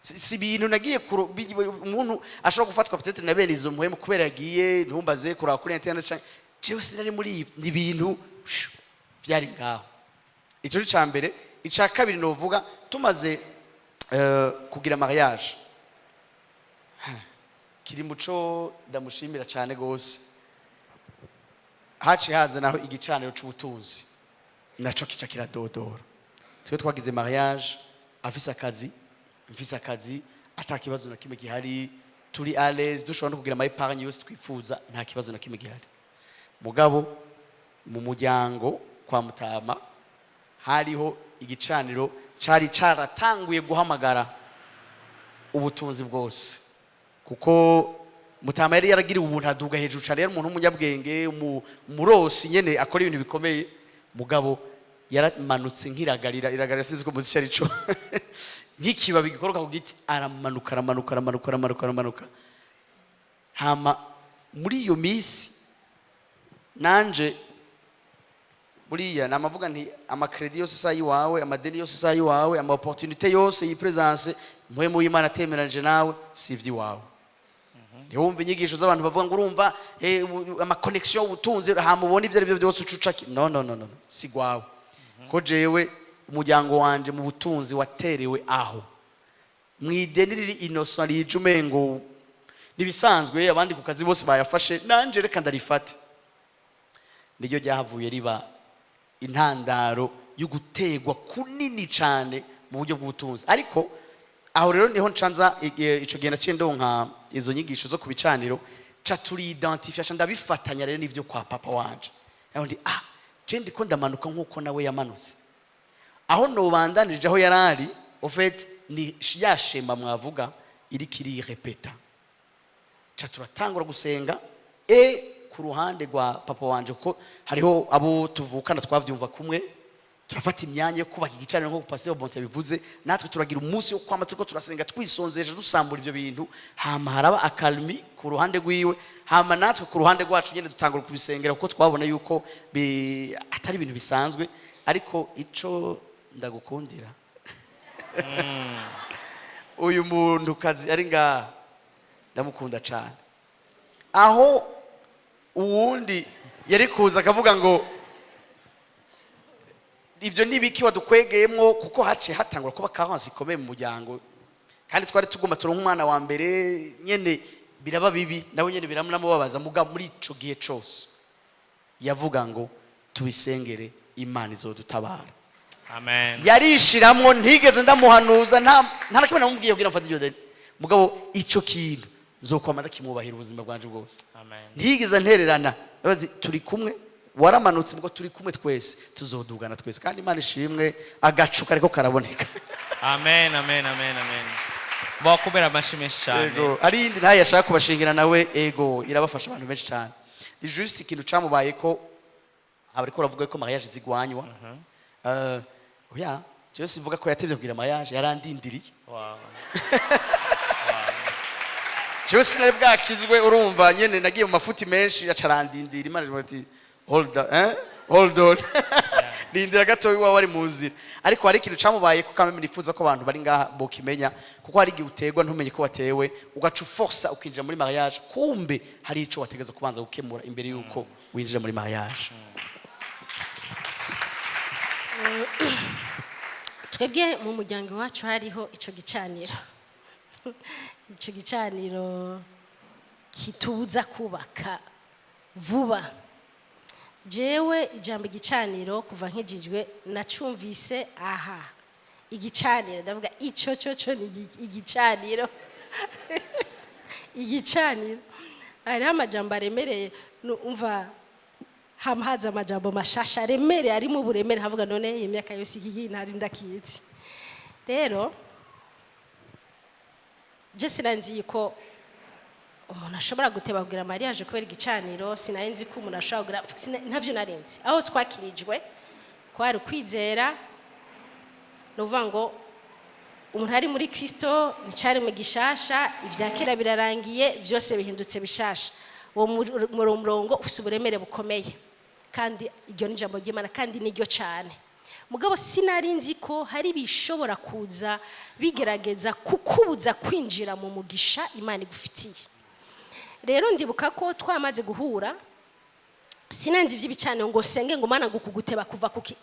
Si ibintu nagiye umuntu ashobora gufatwa peut-être na bene izo mpwemu kubera yagiye, ntumbaze, kuraba kuri internet canke. Jewe sinari muri ibi, ni ibintu shu, vyari ngaho. Ico ni ca mbere. Ica kabiri novuga, tumaze kugira mariage, kiri muco ndamushimira cyane gose, haciye haza naho igicaniro c'ubutunzi, naco kica kiradodora. Twe twagize mariage afise akazi, mfise akazi, ata kibazo na kimwe gihari, turi à l'aise, dushobora no kugira ama épargne yose twifuza, nta kibazo na kimwe gihari. Mugabo mu muryango kwa Mutama hariho igicaniro cari caratanguye guhamagara ubutunzi bwose, kuko Mutama yari yaragiriwe ubuntu, aduga hejuru cyane, yari umuntu w'umunyabwenge, umurosi nyene akora ibintu bikomeye. Mugabo yaramanutse nk'iragarira, iragarira sinzi ko muzi icyo ari cyo, nk'ikibabi gikoroka ku giti, aramanuka, aramanuka, aramanuka, aramanuka, aramanuka. Hama muri iyo minsi nanje buriya namavuga nti ama crédits yose isa yiwawe, amadeni yose isa yiwawe, ama opportunités yose yipresence, mpwemu w'Imana atemeranije nawe, si ivy'iwawe. Ntiwumve inyigisho z'abantu bavuga ngo urumva ama connexions, ubutunzi, hama ubona ibyo ari byo byose ucucaki. No, no, no, no, no. Si gwawe, ko jewe umuryango wanje mu butunzi waterewe aho mu ideni riri innocent, rije umengo nibisanzwe, abandi ku kazi bose bayafashe, nanje reka ndarifate. Niryo ryahavuye riba intandaro yo gutegwa kunini cyane mu buryo bw'ubutunzi. Ariko aho rero niho ncanza ico gihe naciye ndonka izo nyigisho zo ku bicaniro. Ca turidentifia, ca ndabifatanya rero n'ivyo kwa papa wanje. Aho ndi, je ndiko ndamanuka nk'uko nawe yamanutse. Aho nobandanije aho yarari, au fait ni ya schéma mwavuga iriko irirepeta. Ca turatangura gusenga ku ruhande rwa papa wanje, kuko hariho abo tuvukana twavyumva kumwe. Turafata imyanya yo kubaka igicaniro nk'uko Pasteur Bonte yabivuze. Natwe turagira umunsi wo kwama turiko turasenga, twisonzeje, dusambura ivyo bintu. Hama haraba accalmie ku ruhande rwiwe, hama natwe ku ruhande rwacu nyene dutangura kubisengera, kuko twabona yuko atari ibintu bisanzwe. Ariko ico ndagukundira uyu muntu kazi ari ngaha, ndamukunda cane. Aho uwundi yari kuza akavuga ngo ibyo ni ibiki wadukwegeyemwo, kuko haciye hatangura kuba carence ikomeye mu muryango, kandi twari tugomba turonka umwana wa mbere nyene, biraba bibi, nawe nyene biramubabaza. Muga muri ico gihe cose yavuga ngo tubisengere, Imana izodutabara. Amen. Yarishiramwo, ntigeze ndamuhanuza, nta na kimwe namubwiye kugira mfate iryo deni. Mugabo ico kintu nzokwama ndakimwubahira ubuzima bwanje bwose. Amen. Ntigeze ntererana. Abazi, turi kumwe, waramanutse, mugo turi kumwe twese, tuzodugana twese. Kandi Imana ishimwe, agacu kariko karaboneka. Amen, amen, amen, amen. Bakomera amashyi menshi cyane. Ego, ari iyindi ntayo yashaka kubashingira nawe. Ego, irabafasha abantu benshi cyane. Ni juste ikintu camubaye ko abariko baravuga ko mariage zigwanywa. Oya, jewe sivuga ko yatevye kugira mariage, yarandindiriye. Jewe sinari bwakizwe, urumva nyene nagiye mu mafuti menshi, acarandindira. Imana ivuga ati hold on, hold on, rindira gato, iwawe ari mu nzira. Ariko hari ikintu camubaye ko kamwe nifuza ko abantu bari ngaha bokimenya, kuko hari igihe utegwa ntumenye ko watewe, ugaca uforsa ukinjira muri mariage, kumbe hari ico wategeza kubanza gukemura imbere yuko winjira muri mariage. Twebwe mu muryango iwacu hariho icyo gicaniro, icyo gicaniro kitubuza kubaka vuba. Jewe ijambo igicaniro, kuva nkijijwe nacumvise aha igicaniro, ndavuga icyo cyo ni igicaniro. Igicaniro hariho amajambo aremereye. Umva, hama haza amajambo mashasha aremereye, arimo uburemere, havuga none iyi myaka yose iki ntari ndakizi. Rero je sinari ko umuntu ashobora guteba kugira mariage kubera igicaniro, sinari nzi ko umuntu ashobora kugira ntavyo nari nzi. Aho twakirijwe kwari ukwizera, ni ukuvuga ngo umuntu ari muri Kristo nticyari mu gishasha, ibya kera birarangiye, byose bihindutse bishasha. Uwo murongo ufite uburemere bukomeye, kandi iryo ni ijambo ry'Imana, kandi niryo cyane. Mugabo sinari nzi ko hari ibishobora kuza bigerageza kukubuza kwinjira mu mugisha Imana igufitiye. Rero ndibuka ko twamaze guhura, sinanzi iby'ibicaniro ngo senge ngo Mana ngo kuguteba kuva kuki.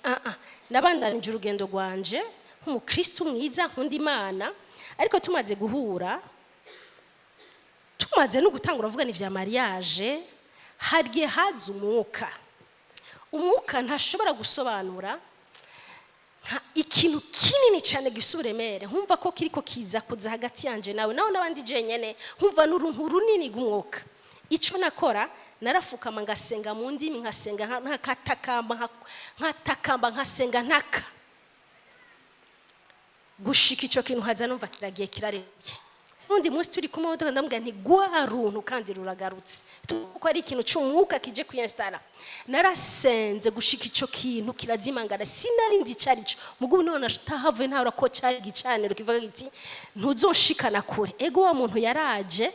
Nabandanije urugendo rwanje nk'umukristo mwiza nkunda Imana. Ariko tumaze guhura, tumaze no gutangura kuvugana ivya mariage, hagiye haza umwuka, umwuka ntashobora gusobanura, nka ikintu kinini cyane gisa uburemere, nkumva ko kiriko kiza kuza hagati yanje nawe, nawe n'abandi jenyene, nkumva n'uruntu runini rw'umwuka. Ico nakora, narafukama ngasenga mu ndimi, nkasenga nkatakamba, nkatakamba, nkasenga ntaka gushika ico kintu haza numva kiragiye, kirarebye. N'undi munsi turi ku modoka, ndamubwira nti gwa runtu kandi ruragarutse, kuko ari ikintu c'umwuka kije kwiyinstara. Narasenze gushika ico kintu kirazimangana. Sinari nzi ico ari cyo, mugubu none atahavuye ntabura ko cari igicaniro kivuga giti ntuzonshikana kure. Ego, wa muntu yaraje,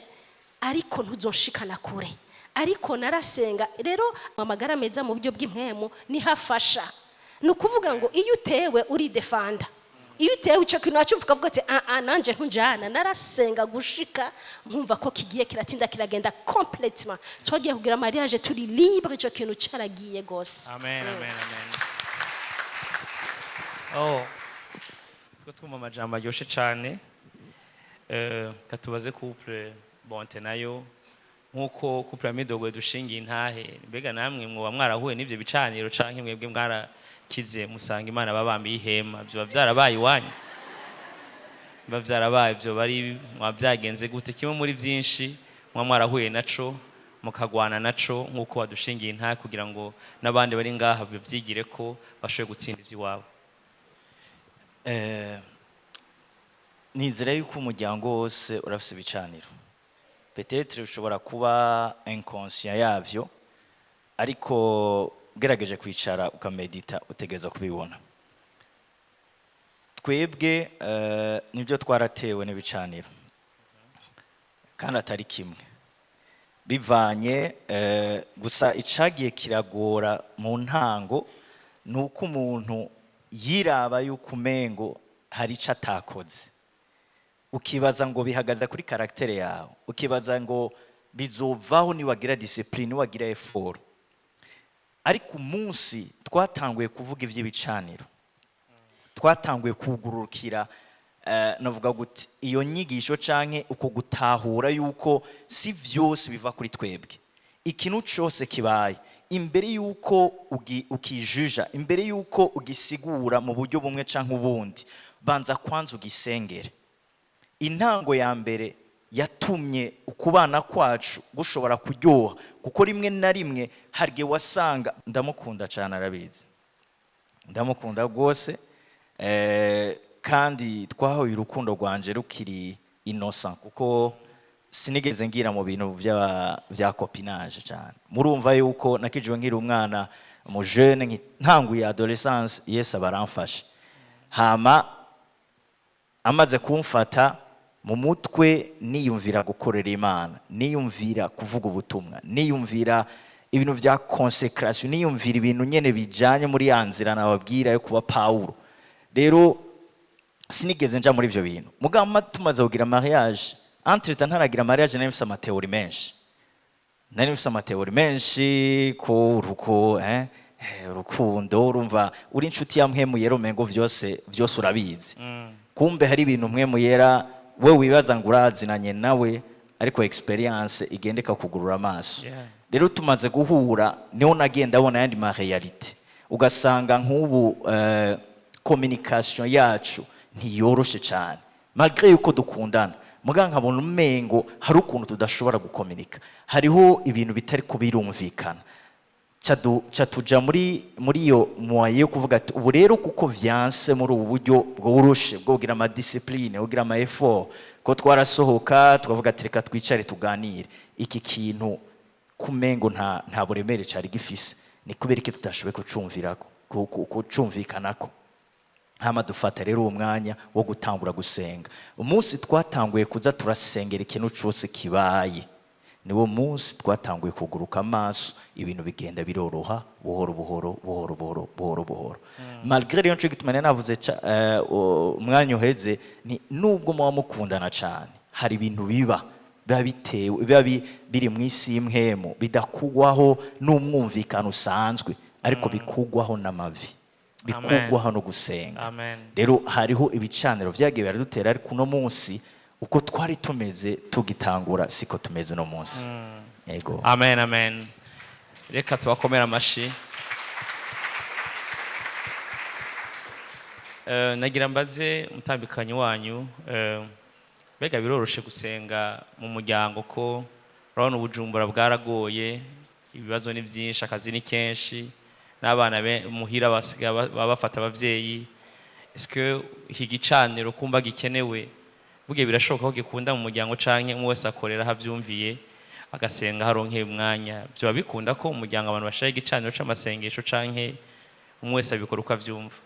ariko ntuzonshikana kure. Ariko narasenga. Rero amagara meza mu buryo bw'impwemu nihafasha. Ni ukuvuga ngo iyo utewe uridefanda, iyo utewe icyo kintu wacyumva ukavuga ati ah ah, nanje ntunjana. Narasenga gushika nkumva ko kigiye kiratinda, kiragenda complètement. Twagiye kugira mariage turi libre, icyo kintu caragiye gose. Amen, amen, amen. Oh, two twumva amajambo aryoshe cyane. Katubaze couple Bonte nayo, nk'uko couple ya Midogo dushingiye intahe, mbega namwe mwoba mwarahuye n'ivyo bicaniro, canke mwebwe mwarakize musanga Imana babambiye ihema? Vyoba vyarabaye iwanyu? Biba vyarabaye, vyoba ari mwa byagenze gute? Kimwe muri vyinshi mwa mwarahuye naco. Mukagwana naco nk'uko wadushingiye intahe, kugira ngo n'abandi bari ngaha bavyigire ko bashoboye gutsinda ivy'iwabo. Nizera yuko umuryango wose urafise ibicaniro. Peut-être ushobora kuba inconscient yavyo, ariko ugerageje kwicara ukamedita utegereza kubibona. Twebwe nibyo, twaratewe n'ibicaniro, kandi atari kimwe, bivanye gusa icagiye kiragora mu ntango ni uko umuntu yiraba yuko umengo hari ico atakoze, ukibaza ngo bihagaze kuri caractère yawe, ukibaza ngo bizovaho niwagira discipline, niwagira effort. Ariko umunsi twatanguye kuvuga iby'ibicaniro, twatanguye kugurukira, navuga guti iyo nyigisho canke uko gutahura yuko si vyose biva kuri twebwe. Ikintu cose kibaye, imbere yuko ukijuja, imbere yuko ugisigura mu buryo bumwe canke ubundi, banza kwanza ugisengere. Intango ya mbere yatumye ukubana kwacu gushobora kuryoha, kuko rimwe na rimwe hari igihe wasanga, ndamukunda cyane, arabizi, ndamukunda rwose, kandi twahuye urukundo rwanje rukiri innocent, kuko sinigeze ngira mu bintu bya copinage cyane. Murumva yuko nakijwe nkiri umwana mu jeune, ntanguye adolescence. Yesu abaramfashe, hama amaze kumfata mu mutwe, niyumvira gukorera Imana, niyumvira kuvuga ubutumwa, niyumvira ibintu bya consécration, niyumvira ibintu nyene bijanye muri ya nzira nababwira yo kuba Pawulo. Rero sinigeze nja muri ibyo bintu. Mugabo tumaze kugira mariage, entre-temps ntaragira mariage, nari mfise ama théories menshi, nari mfise ama théories menshi ko uruko urukundo, urumva uri inshuti ya Mpwemu Yera, umengo vyose vyose urabizi. Kumbe hari ibintu Mpwemu Yera we wibaza ngo urazinanye nawe, ariko expérience igenda ikakugurura amaso. Rero tumaze guhura niho nagiye ndabona ayandi ma réalités, ugasanga nk'ubu communication yacu ntiyoroshe cyane, malgré yuko dukundana. Muga nkabona umengo hari ukuntu tudashobora gukominika, hariho ibintu bitari ko birumvikana. Ca tuja muri iyo moyen yo kuvuga ati ubu rero kuko vyanse muri ubu buryo bworoshe bwo kugira ama discipline, kugira ama effort, ko twarasohoka tukavuga ati reka twicare tuganire iki kintu, kumengo nta buremere cari gifise, ni kubera iki tudashoboye kucumvirako, kucumvikanako? Hama dufata rero uwo mwanya wo gutangura gusenga. Umunsi twatanguye kuza turasengera ikintu cyose kibaye, niwo munsi twatanguye kuguruka amaso, ibintu bigenda biroroha buhoro buhoro, buhoro buhoro, buhoro buhoro. Malgré rero, nico gituma nari navuze umwanya uheze ni nubwo muba mukundana cyane, hari ibintu biba bitewe, biba biri mu isi y'impwemu, bidakugwaho n'umwumvikano usanzwe, ariko bikugwaho n'amavi, bikugwaho no gusenga. Amen. Rero hariho ibicaniro vyagiye biradutera, ariko uno munsi uko twari tumeze tugitangura siko tumeze uno munsi. Yego. Amen, amen. Reka tubakomere amashi. Nagira mbaze umutambikanyi wanyu, mbega biroroshe gusenga mu muryango? Ko urabona ubujumbura bwaragoye, ibibazo ni byinshi, akazi ni kenshi, n'abana muhira basigaye baba bafata ababyeyi. Est-ce iki gicaniro kumva gikenewe bugiye, birashoboka ko gikunda mu muryango, canke umwe wese akorera aho avyumviye, agasenga haronkeye umwanya? Vyoba bikunda ko umuryango abantu bashira igicaniro c'amasengesho, canke umwe wese abikora uko avyumva?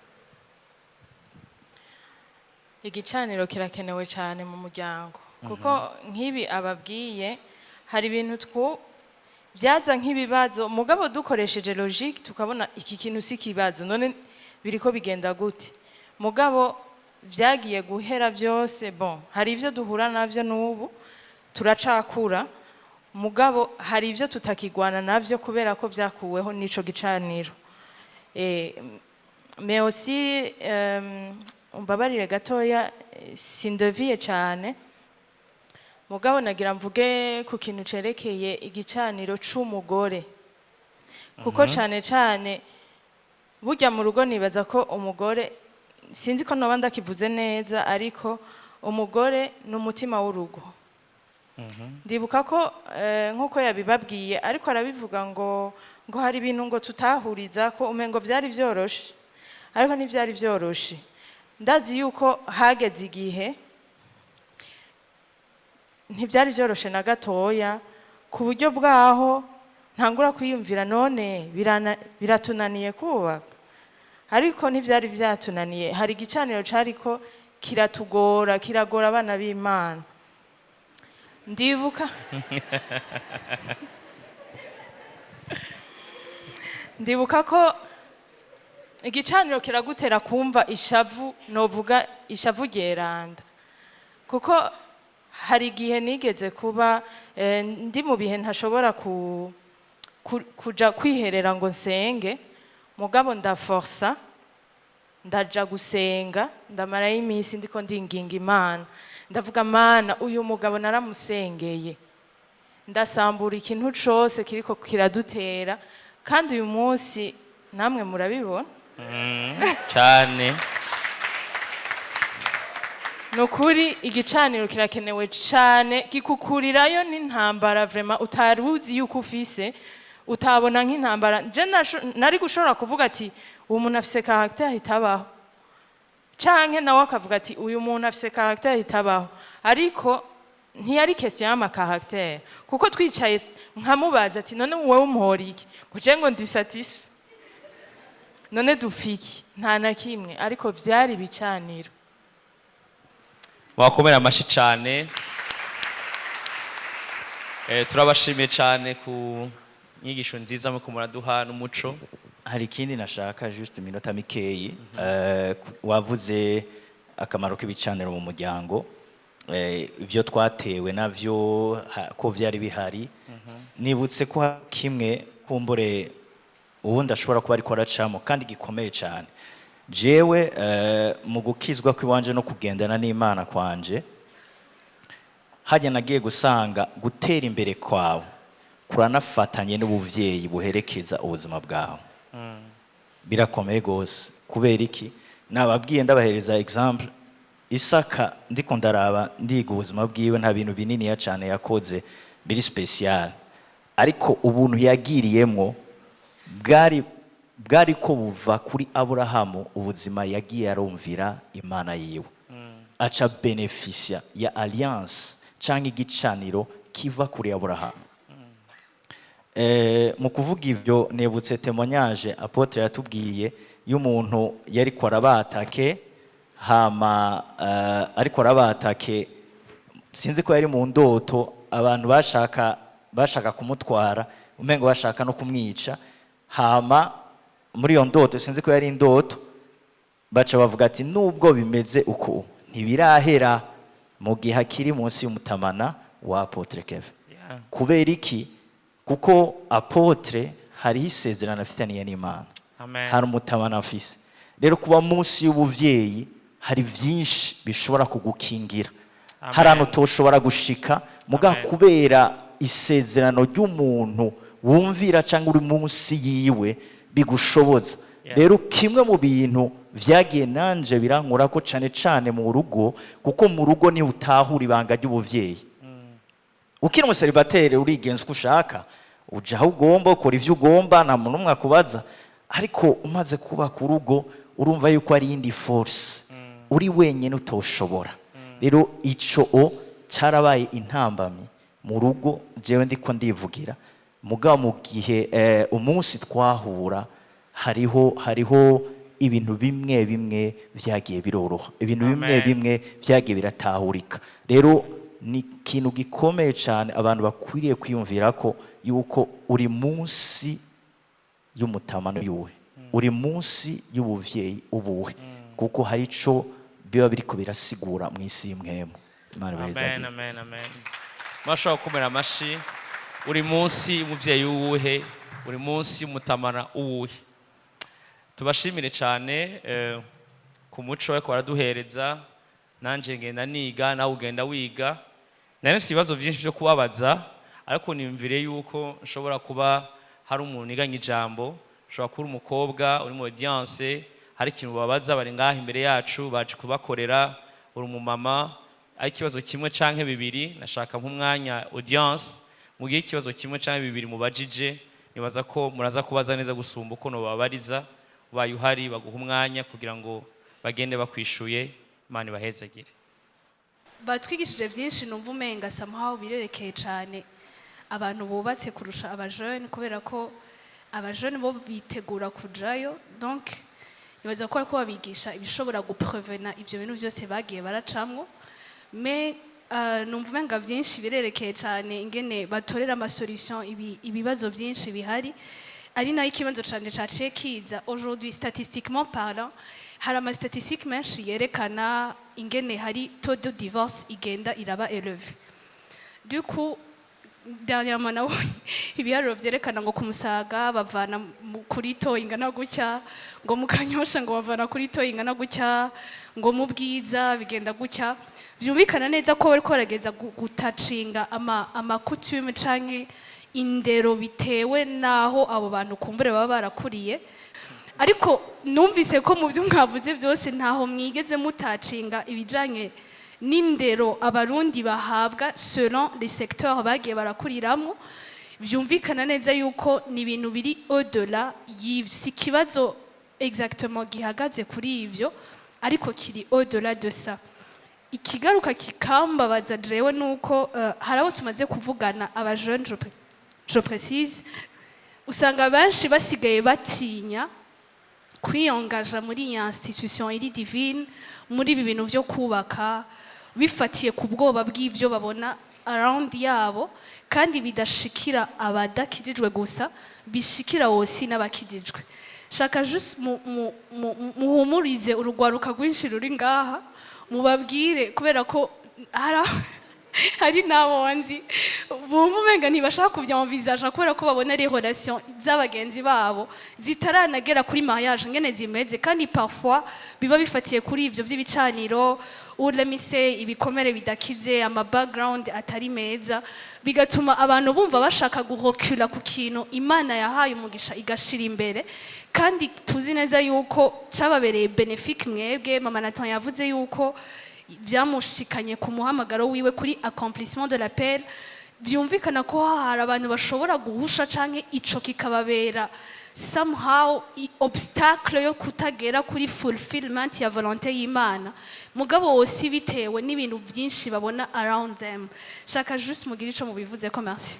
Igicaniro kirakenewe cyane mu muryango, kuko nk'ibi ababwiye, hari ibintu byaza nk'ibibazo, mugabo dukoresheje logique tukabona iki kintu si ikibazo, none biriko bigenda gute? Mugabo byagiye guhera byose. Bon, hari ibyo duhura navyo n'ubu, turacakura, mugabo hari ibyo tutakigwana navyo kubera ko byakuweho n'ico gicaniro. Mais aussi umbabarire gatoya, sindeviye cyane, mugabo nagira mvuge ku kintu cerekeye igicaniro c'umugore, kuko cane cane burya mu rugo nibaza ko umugore, sinzi ko noba ndakivuze neza, ariko umugore ni umutima w'urugo. Ndibuka ko nk'uko yabibabwiye, ariko arabivuga ngo hari ibintu ngo tutahuriza ko umengo byari byoroshe, ariko ntibyari byoroshe. Ndazi yuko hageze igihe ntibyari byoroshe na gatoya, ku buryo bwaho ntangura kwiyumvira: none biratunaniye kubaka? Ariko ntibyari byatunaniye. Hari igicaniro cariko kiratugora, kiragora abana b'Imana. Ndibuka ko igicaniro kiragutera kumva ishavu, novuga ishavu ryeranda, kuko hari igihe nigeze kuba ndi mu bihe ntashobora kuja kwiherera ngo nsenge, mugabo ndaforsa ndaja gusenga. Ndamarayo iminsi ndiko ndinginga Imana, ndavuga: "Mana, uyu mugabo naramusengeye, ndasambura ikintu cose kiriko kiradutera." Kandi uyu munsi namwe murabibona. Cyane. Ni ukuri, igicaniro kirakenewe cyane, gikukurirayo n'intambara vraiment utari uzi yuko ufise, utabona nk'intambara. Je nari gushobora kuvuga ati: "Uwo muntu afise caractère itabaho," canke nawe akavuga ati: "Uyu muntu afise caractère itabaho." Ariko ntiyari question y'ama caractère, kuko twicaye nkamubaza ati: "None wowe umuhora iki?" Ngo: "Je ngo ndi satisfait." None dufiki? Nta na kimwe, ariko vyari ibicaniro. Wakomera amashyi cyane. Turabashimiye cyane ku nyigisho nziza muko muraduha n'umuco. Hari ikindi nashaka, juste iminota mikeyi. Wavuze akamaro k'ibicaniro mu muryango, ibyo twatewe navyo ko byari bihari. Nibutse ko kimwe kumbure uwundi ashobora kuba ariko aracamo kandi gikomeye cyane. Jewe mu gukizwa kw'iwanje no kugendana n'Imana kwanje, hajya nagiye gusanga gutera imbere kwawe kuranafatanye n'ubuvyeyi buherekeza ubuzima bwawe. Birakomeye gose. Kubera iki? Nababwiye, ndabahereza example Isaka. Ndiko ndaraba, ndiga ubuzima bwiwe, nta bintu bininiya cyane yakoze biri spécial, ariko ubuntu yagiriyemwo bwari ko buva kuri Aburahamu. Ubuzima yagiye arumvira Imana yiwe, aca bénéficier ya alliance cyangwa igicaniro kiva kuri Aburahamu. Mu kuvuga ibyo, nibutse témoignage apôtre yatubwiye y'umuntu yariko arabatake, hama ariko arabatake, sinzi ko yari mu ndoto, abantu bashaka kumutwara, umengo bashaka no kumwica. Hama muri iyo ndoto, sinzi ko yari indoto, baca bavuga ati: "Nubwo bimeze uko, ntibirahera mu gihe akiri munsi y'umutamana wa apôtre Kevin." Kubera iki? Kuko apôtre hariho isezerano afitaniye n'Imana. Amen. Hari umutamana afise. Rero kuba munsi y'ubuvyeyi, hari byinshi bishobora kugukingira. Amen. Hari ahantu utoshobora gushika muga Amen. kubera isezerano ry'umuntu wumvira cyangwa uri munsi yiwe bigushoboza. Rero kimwe mu bintu vyagiye nanje birankura ko cane cane mu rugo, kuko mu rugo niho utahura ibanga ry'ubuvyeyi. Ukiri umu célibataire urigenza uko ushaka, uja aho ugomba, ukora ivyo ugomba, nta muntu n'umwe akubaza. Ariko umaze kubaka urugo, urumva yuko ari iyindi force uri wenyine utoshobora. Rero ico o cyarabaye intambamyi mu rugo, jewe ndiko ndivugira. Mugabo mu gihe umunsi twahura, hariho ibintu bimwe bimwe vyagiye biroroha, ibintu bimwe Amen. bimwe vyagiye biratahurika. Rero ni ikintu gikomeye cyane abantu bakwiriye kwiyumvira ko yuko uri munsi y'umutamano yuwe, uri munsi y'ubuvyeyi ubuhe, kuko hari ico biba biriko birasigura mu isi y'imwemu. Imana Amen. ibahezagire. Amen, amen. Mwashobora gukomera amashi. Uri munsi y'umuvyeyi uwuhe? Uri munsi y'umutamana uwuhe? Tubashimire cyane ku muco ariko baraduhereza. Nanje ngenda niga, nawe ugenda wiga. Nari mfise ibibazo byinshi byo kubabaza, ariko niyumvire yuko nshobora kuba hari umuntu niganye ijambo, ushobora kuba uri umukobwa uri mu audience, hari ikintu babaza, bari ngaha imbere yacu, baje kubakorera. Uri umumama. Ari ikibazo kimwe canke bibiri, nashaka nk'umwanya audience mugihe ikibazo kimwe canke bibiri mubajije. Nibaza ko muraza kubaza neza gusumba uko nobabariza. Ubaye uhari baguha umwanya kugira ngo bagende bakwishuye. Imana ibahezagire. Batwigishije byinshi. Numva umenga somehow birerekeye cyane abantu bubatse kurusha abajene, kubera ko abajene bo bitegura kujayo. Donc nibaza ko ariko babigisha ibishobora guprevena ibyo bintu byose bagiye baracamwo. Mais numva umenga byinshi birerekeye cyane ingene batorera amasolution ibibazo byinshi bihari. Ari nayo ikibazo cyane caciye kiza aujourd'hui. Statistiquement parlant, hari ama statistiques menshi yerekana ingene hari taux de divorce igenda iraba élevé. Du coup, dernièrement nabonye ibiharuro vyerekana ngo ku Musaga bavana kuri taux ingana gutya, ngo mu Kanyosha ngo bavana kuri taux ingana gutya, ngo mu Bwiza bigenda gutya. Vyumvikana neza ko bariko barageza gutacinga ama coutume canke indero bitewe naho abo bantu kumbure baba barakuriye. Ariko numvise ko mu byo mwavuze byose ntaho mwigeze mutacinga ibijanye n'indero Abarundi bahabwa selon les secteurs bagiye barakuriramwo. Byumvikana neza yuko ni ibintu biri au-delà y'ivyo. Si ikibazo exactement gihagaze kuri ivyo, ariko kiri au-delà de ça. Ikigaruka kikambabaza jewe nuko hari abo tumaze kuvugana, abajene je précise, usanga benshi basigaye batinya kwiyongaja muri iyi institution iri divine, muri ibi bintu byo kubaka, bifatiye ku bwoba bw'ibyo babona around yabo. Kandi bidashikira abadakirijwe gusa, bishikira wose n'abakijijwe. Shaka juste muhumurize urugwaruka rwinshi ruri ngaha, mubabwire, kubera ko hari n'abo nzi bumva umenga ntibashaka kuvyamvizaja kubera ko babona ari relation z'abagenzi babo zitaranagera kuri mariage ngene zimeze, kandi parfois biba bifatiye kuri ivyo vy'ibicaniro, uramise ibikomere bidakize, ama background atari meza, bigatuma abantu bumva bashaka guhokura ku kintu Imana yahaye umugisha igashira imbere, kandi tuzi neza yuko cababereye bénéfique. Mwebwe mama Nathan yavuze yuko byamushikanye ku muhamagaro wiwe, kuri accomplissement de l'appel. Byumvikana ko hari abantu bashobora guhusha canke ico kikababera somehow obstacle yo kutagera kuri fulfillment ya volonté y'Imana, mugabo wose bitewe n'ibintu byinshi babona around them. Shaka juste mugire ico mubivuze ko. Merci.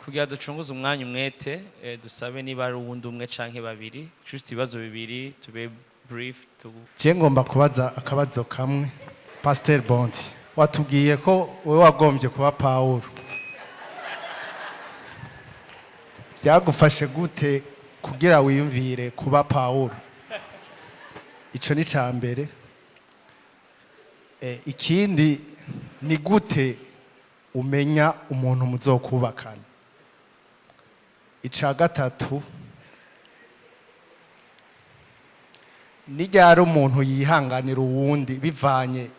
Kugira ducunguze umwanya umwete, dusabe niba ari uwundi umwe canke babiri, juste ibibazo bibiri, tube brief tu. Je ngomba kubaza akabazo kamwe. Pasteur Bondi, watubwiye ko wowe wagombye kuba Pawulo. Byagufashe gute kugira wiyumvire kuba Pawulo? Ico ni ca mbere. Ikindi ni gute umenya umuntu muzokubakana? Ica gatatu, ni ryari umuntu yihanganira uwundi bivanye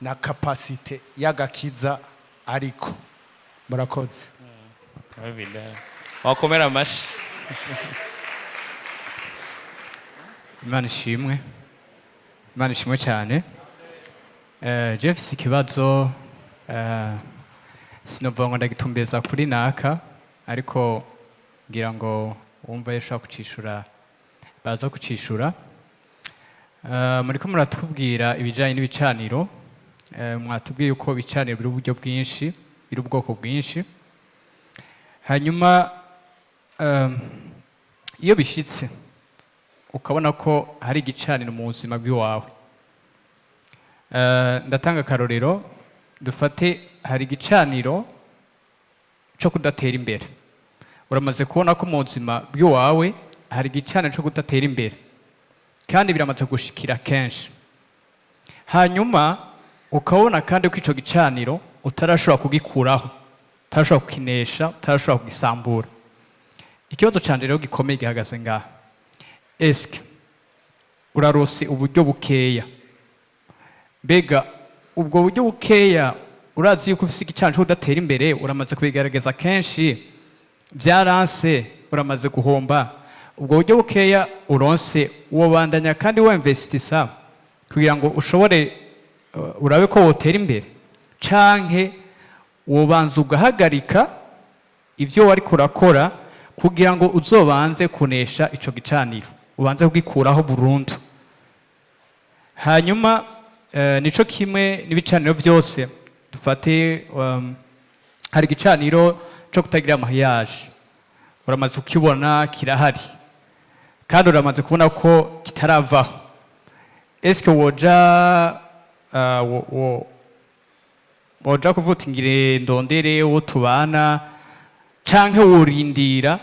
na capacité y'agakiza? Ariko murakoze. Wakomera amashi. Imana ishimwe, Imana ishimwe cyane. Je mfise ikibazo, sinovuga ngo ndagitumbeza kuri naka, ariko ngira ngo wumva yoshobora kucishura, baza kucishura. Muriko muratubwira ibijanye n'ibicaniro. Mwatubwiye uko ibicaniro biri uburyo bwinshi, biri ubwoko bwinshi. Hanyuma iyo bishitse ukabona ko hari igicaniro mu buzima bw'iwawe, ndatanga akarorero. Dufate hari igicaniro cyo kudatera imbere. Uramaze kubona ko mu buzima bw'iwawe hari igicaniro cyo kudatera imbere, kandi biramaze gushikira kenshi. Hanyuma ukabona kandi ko ico gicaniro utarashobora kugikuraho, utarashobora kukinesha, utarashobora kugisambura. Ikibazo canje rero gikomeye gihagaze ngaha: eske urarose uburyo bukeya? Mbega ubwo buryo bukeya, urazi yuko ufise igicaniro cyo kudatera imbere, uramaze kubigaragaza kenshi, byaranse, uramaze guhomba. Ubwo buryo bukeya uronse, wobandanya kandi wemvestisa kugira ngo ushobore urabe ko wotera imbere, canke wobanza ugahagarika ibyo wari kurakora kugira ngo uzobanze kunesha ico gicaniro, ubanze kugikuraho burundu? Hanyuma nico kimwe n'ibicaniro byose. Dufate hari igicaniro cyo kutagira mariage, uramaze ukibona kirahari kandi uramaze kubona ko kitaravaho. Eske woja woja kuvuga uti ngire ndondere uwo tubana, canke worindira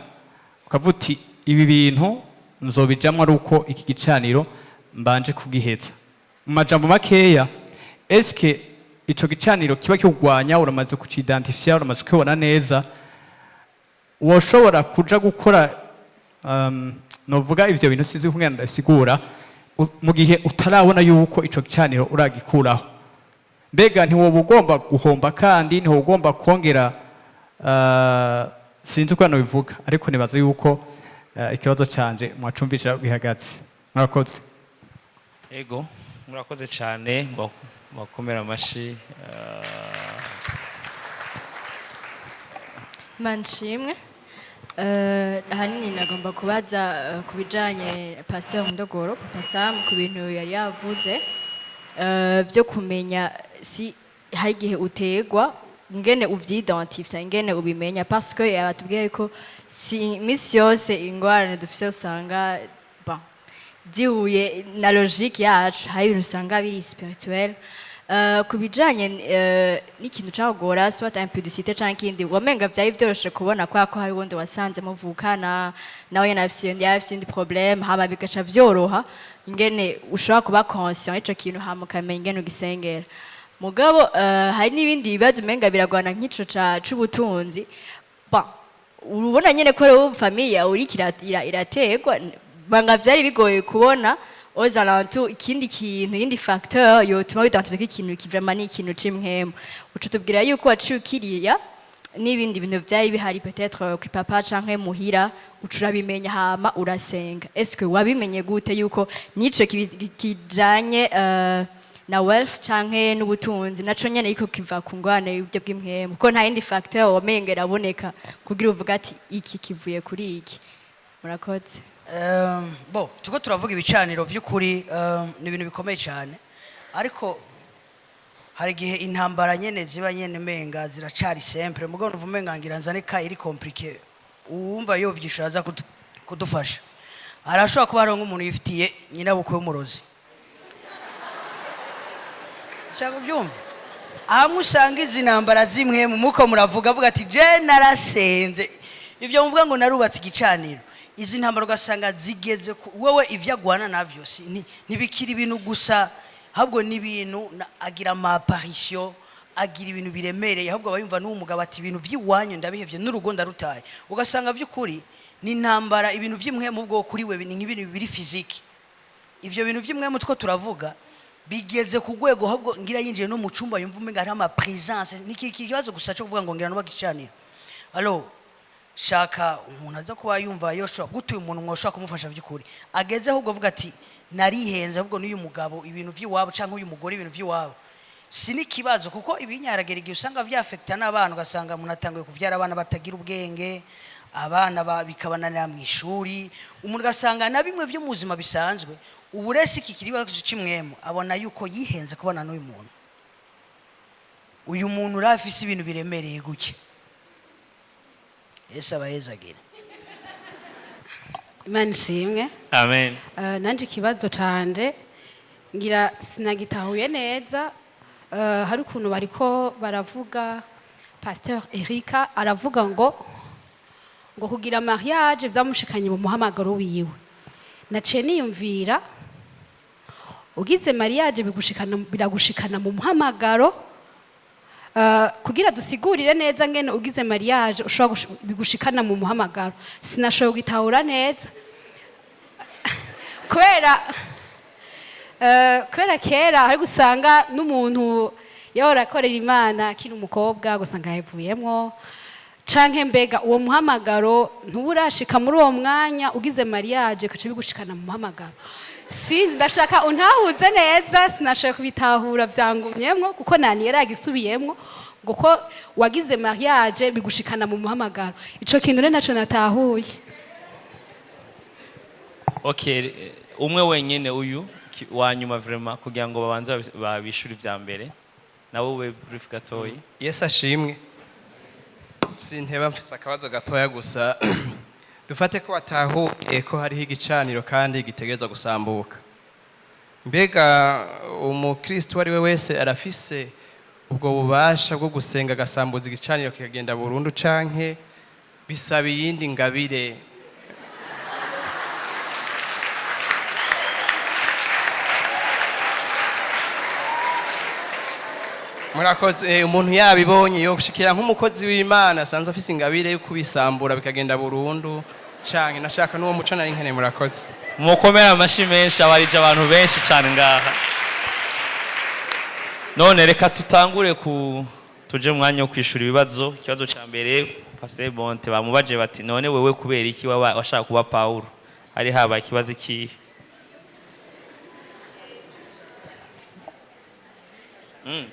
ukavuga uti ibi bintu nzobijamwo ari uko iki gicaniro mbanje kugiheza? Mu majambo makeya, eske ico gicaniro kiba kikurwanya, uramaze kucidentifia, uramaze kukibona neza, woshobora kuja gukora novuga ivyo bintu, sizi kungena ndabisigura, mu gihe utarabona yuko ico gicaniro uragikuraho? Mbega ntiwoba ugomba guhomba kandi ntiwoba ugomba kongera sinzi uko bivuga, ariko nibaza yuko ikibazo canje mwacumvishira gihagaze. Murakoze. Ego, murakoze cyane, bakomera amashi. Manshimwe. Ahanini nagomba kubaza ku bijanye Pasteur Ndogoro, Papa Sam, ku bintu yari yavuze byo kumenya si hari igihe utegwa, ingene uvyidentifia, ingene ubimenya, parce que yabatubwiye ko si imisi yose ingorane dufise usanga, bon, zihuye na logique yacu, hari ibintu usanga biri spirituel. Ku bijanye n'ikintu cagora, soit impudicité canke ikindi, wamenga vyari vyoroshe kubona kwa ko hari wundi wasanze muvukana nawe yari afise iyindi problème, hama bigaca vyoroha ingene ushobora kuba conscient ico kintu, hama ukamenya ingene ugisengera. Mugabo hari n'ibindi bibazo umenga biragwana, nk'ico c'ubutunzi. Bon, urubona nyene ko rero famille uriko irategwa, banga vyari bigoye kubona aux alentours ikindi kintu, iyindi facteur yotuma widentifika ikintu ki vraiment ni ikintu c'imwemu. Uca tubwira yuko waciye ukiriya n'ibindi bintu vyari bihari, peut-être kuri papa canke muhira, uca urabimenya hama urasenga. Est-ce que wabimenye gute yuko nico kijanye na wealth canke n'ubutunzi naco nyene ariko kiva ku ngwane y'uburyo bw'impwemu, kuko nta yindi facteur wamenga iraboneka kugira uvuga ati iki kivuye kuri iki? Murakoze. Bo tuko turavuga ibicaniro by'ukuri, ni ibintu bikomeye cyane, ariko hari igihe intambara nyene ziba nyene menga ziracari simple. Mugabo numva umenga ngira nzane ka iri compliqué, uwumva yovyishura aza kudufasha. Arashobora kuba hariho nk'umuntu yifitiye nyinabukwe w'umurozi, shaka ubyumve, hamwe usanga izi ntambara zimwe muko muravuga, avuga ati je narasenze, ivyo muvuga ngo narubatse igicaniro. Izi ntambara ugasanga zigeze ku wewe ivyo agwana navyo ntibikiri ibintu gusa, ahubwo ni ibintu agira ama apparition, agira ibintu biremereye, ahubwo aba yumva n'uwo mugabo ati ibintu by'iwanyu ndabihevye, n'urugo ndarutaye. Ugasanga vy'ukuri ni intambara, ibintu vy'imwe bwo kuri we ni nk'ibintu biri physique. Ivyo bintu by'imwe two turavuga bigeze ku rwego ahubwo ngira yinjiye no mu cumba yumva umenga hariho ama présence. Ni iki kibazo gusa cyo kuvuga ngo ngira nubaka igicaniro. Alors shaka umuntu aza kuba yumva yoshobora gutuye umuntu mwoshobora kumufasha by'ukuri, ageze ahubwo avuga ati narihenze, ahubwo n'uyu mugabo ibintu by'iwabo cyangwa uyu mugore ibintu by'iwabo si n'ikibazo, kuko ibinyaragera igihe usanga vyafekta n'abana, ugasanga umuntu atanguye kuvyara abana batagira ubwenge, abana bikabananira mu ishuri, umuntu ugasanga na bimwe vyo mu buzima bisanzwe. Uburesi iki kibazo c'imwemu, abona yuko yihenze kubana n'uyu muntu, uyu muntu urafise ibintu biremereye gutya. Yesu abahezagira. Imana ishimwe. Amen. Nanje ikibazo canje ngira sinagitahuye neza. Hari ukuntu bariko baravuga, Pasteur Erika aravuga ngo kugira mariage vyamushikanye mu muhamagaro wiwe. Naciye niyumvira, ugize mariage bigushikana, biragushikana mu muhamagaro? Kugira dusigurire neza ngene ugize mariage ushobora bigushikana mu muhamagaro. Sinashoboye gutahura neza kubera kera hari gusanga n'umuntu yahora akorera Imana akiri umukobwa, gusanga yavuyemwo. Canke mbega uwo muhamagaro ntuburashika muri uwo mwanya ugize mariage kaca bigushikana mu muhamagaro? Sinzi, ndashaka untahuze neza. Sinashoboye kubitahura, vyangumyemwo, kuko nani yaragisubiyemwo ngo ko wagize mariage bigushikana mu muhamagaro. Ico kintu rero naco natahuye. Okay, umwe wenyene uyu wa nyuma vraiment, kugira ngo babanze babishure ivya mbere. Nawe we brief gatoyi. Yesu ashimwe. Sinteba, mfise akabazo gatoya gusa. Dufate ko watahuye ko hariho igicaniro kandi gitegerezwa gusambuka, mbega umukristo uwo ari we wese arafise ubwo bubasha bwo gusenga agasambuza igicaniro kikagenda burundu, canke bisaba iyindi ngabire? Murakoze. Umuntu yabibonye yoshikira nk'umukozi w'Imana asanzwe afise ingabire yo kubisambura bikagenda burundu, canke nashaka n'uwo muco nari nkeneye. Murakoze. Mukomere amashi menshi, abarije abantu benshi cyane ngaha. None reka tutangure ku tuje mu mwanya wo kwishura ibibazo. Ikibazo cya mbere, Pasteur Bonte bamubaje bati: "None wewe kubera iki waba washaka kuba Paulo? Hari habaye ikibazo ikihe?"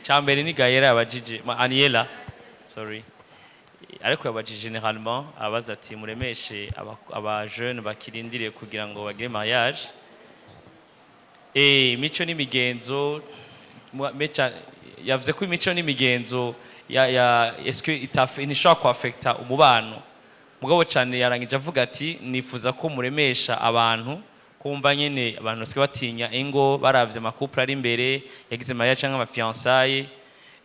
Cya mbere ni Gayera yabajije, Aniela, sorry, ariko yabajije généralement, abaza ati: "Muremeshe aba jeune bakirindiriye kugira ngo bagire mariage." Imico n'imigenzo, yavuze ko imico n'imigenzo ya est-ce que ntishobora kuaffecta umubano? Mugabo cyane yarangije avuga ati: "Nifuza ko muremesha abantu kumva nyene abantu basigaye batinya ingo, baravye ama couple ari imbere yagize mariage canke ama fiançailles,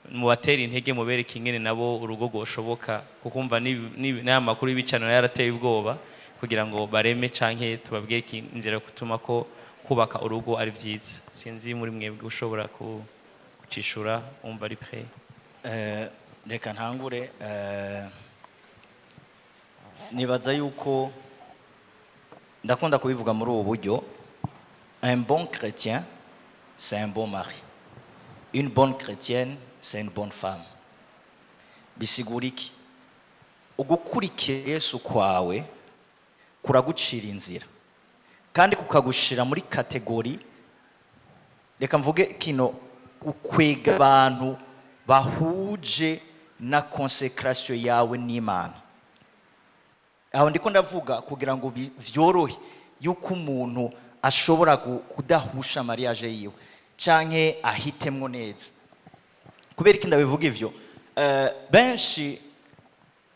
mubatera intege, mubereke ingene nabo urugo rwoshoboka, kuko umva n'aya makuru y'ibicano yarateye ubwoba, kugira ngo bareme canke tubabwire inzira yo gutuma ko kubaka urugo ari vyiza." Sinzi muri mwebwe ushobora kucishura, umva ari prêt. Reka ntangure. Nibaza yuko ndakunda kubivuga muri ubu buryo: un bon chrétien, c'est un bon mari; une bonne chrétienne, c'est une bonne femme. Bisigura iki? Ugukurikira Yesu kwawe kuragucira inzira kandi kukagushira muri catégorie, reka mvuge kino, gukwega abantu bahuje na consécration yawe n'Imana. Aho ndiko ndavuga kugira ngo vyorohe yuko umuntu ashobora kudahusha mariage yiwe canke ahitemwo neza. Kubera iki ndabivuga ivyo? Benshi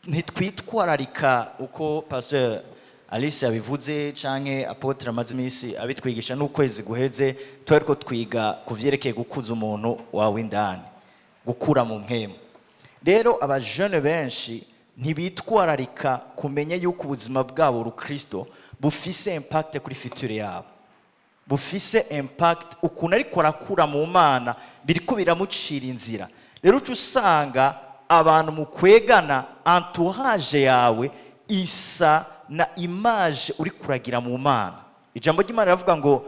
ntitwitwararika, uko Pasteur Alice yabivuze canke apôtre amaze iminsi abitwigisha n'ukwezi guheze twariko twiga ku vyerekeye gukuza umuntu wawe indani, gukura mu mpwemu. Rero abajene benshi ntibitwararika kumenya yuko ubuzima bwabo rukristo bufise impact kuri future yabo, bufise impact ukuntu ariko arakura mu Mana, biriko biramucira inzira. Rero uca usanga abantu mu kwegana, entourage yawe isa na image uri kuragira mu Mana. Ijambo ry'Imana riravuga ngo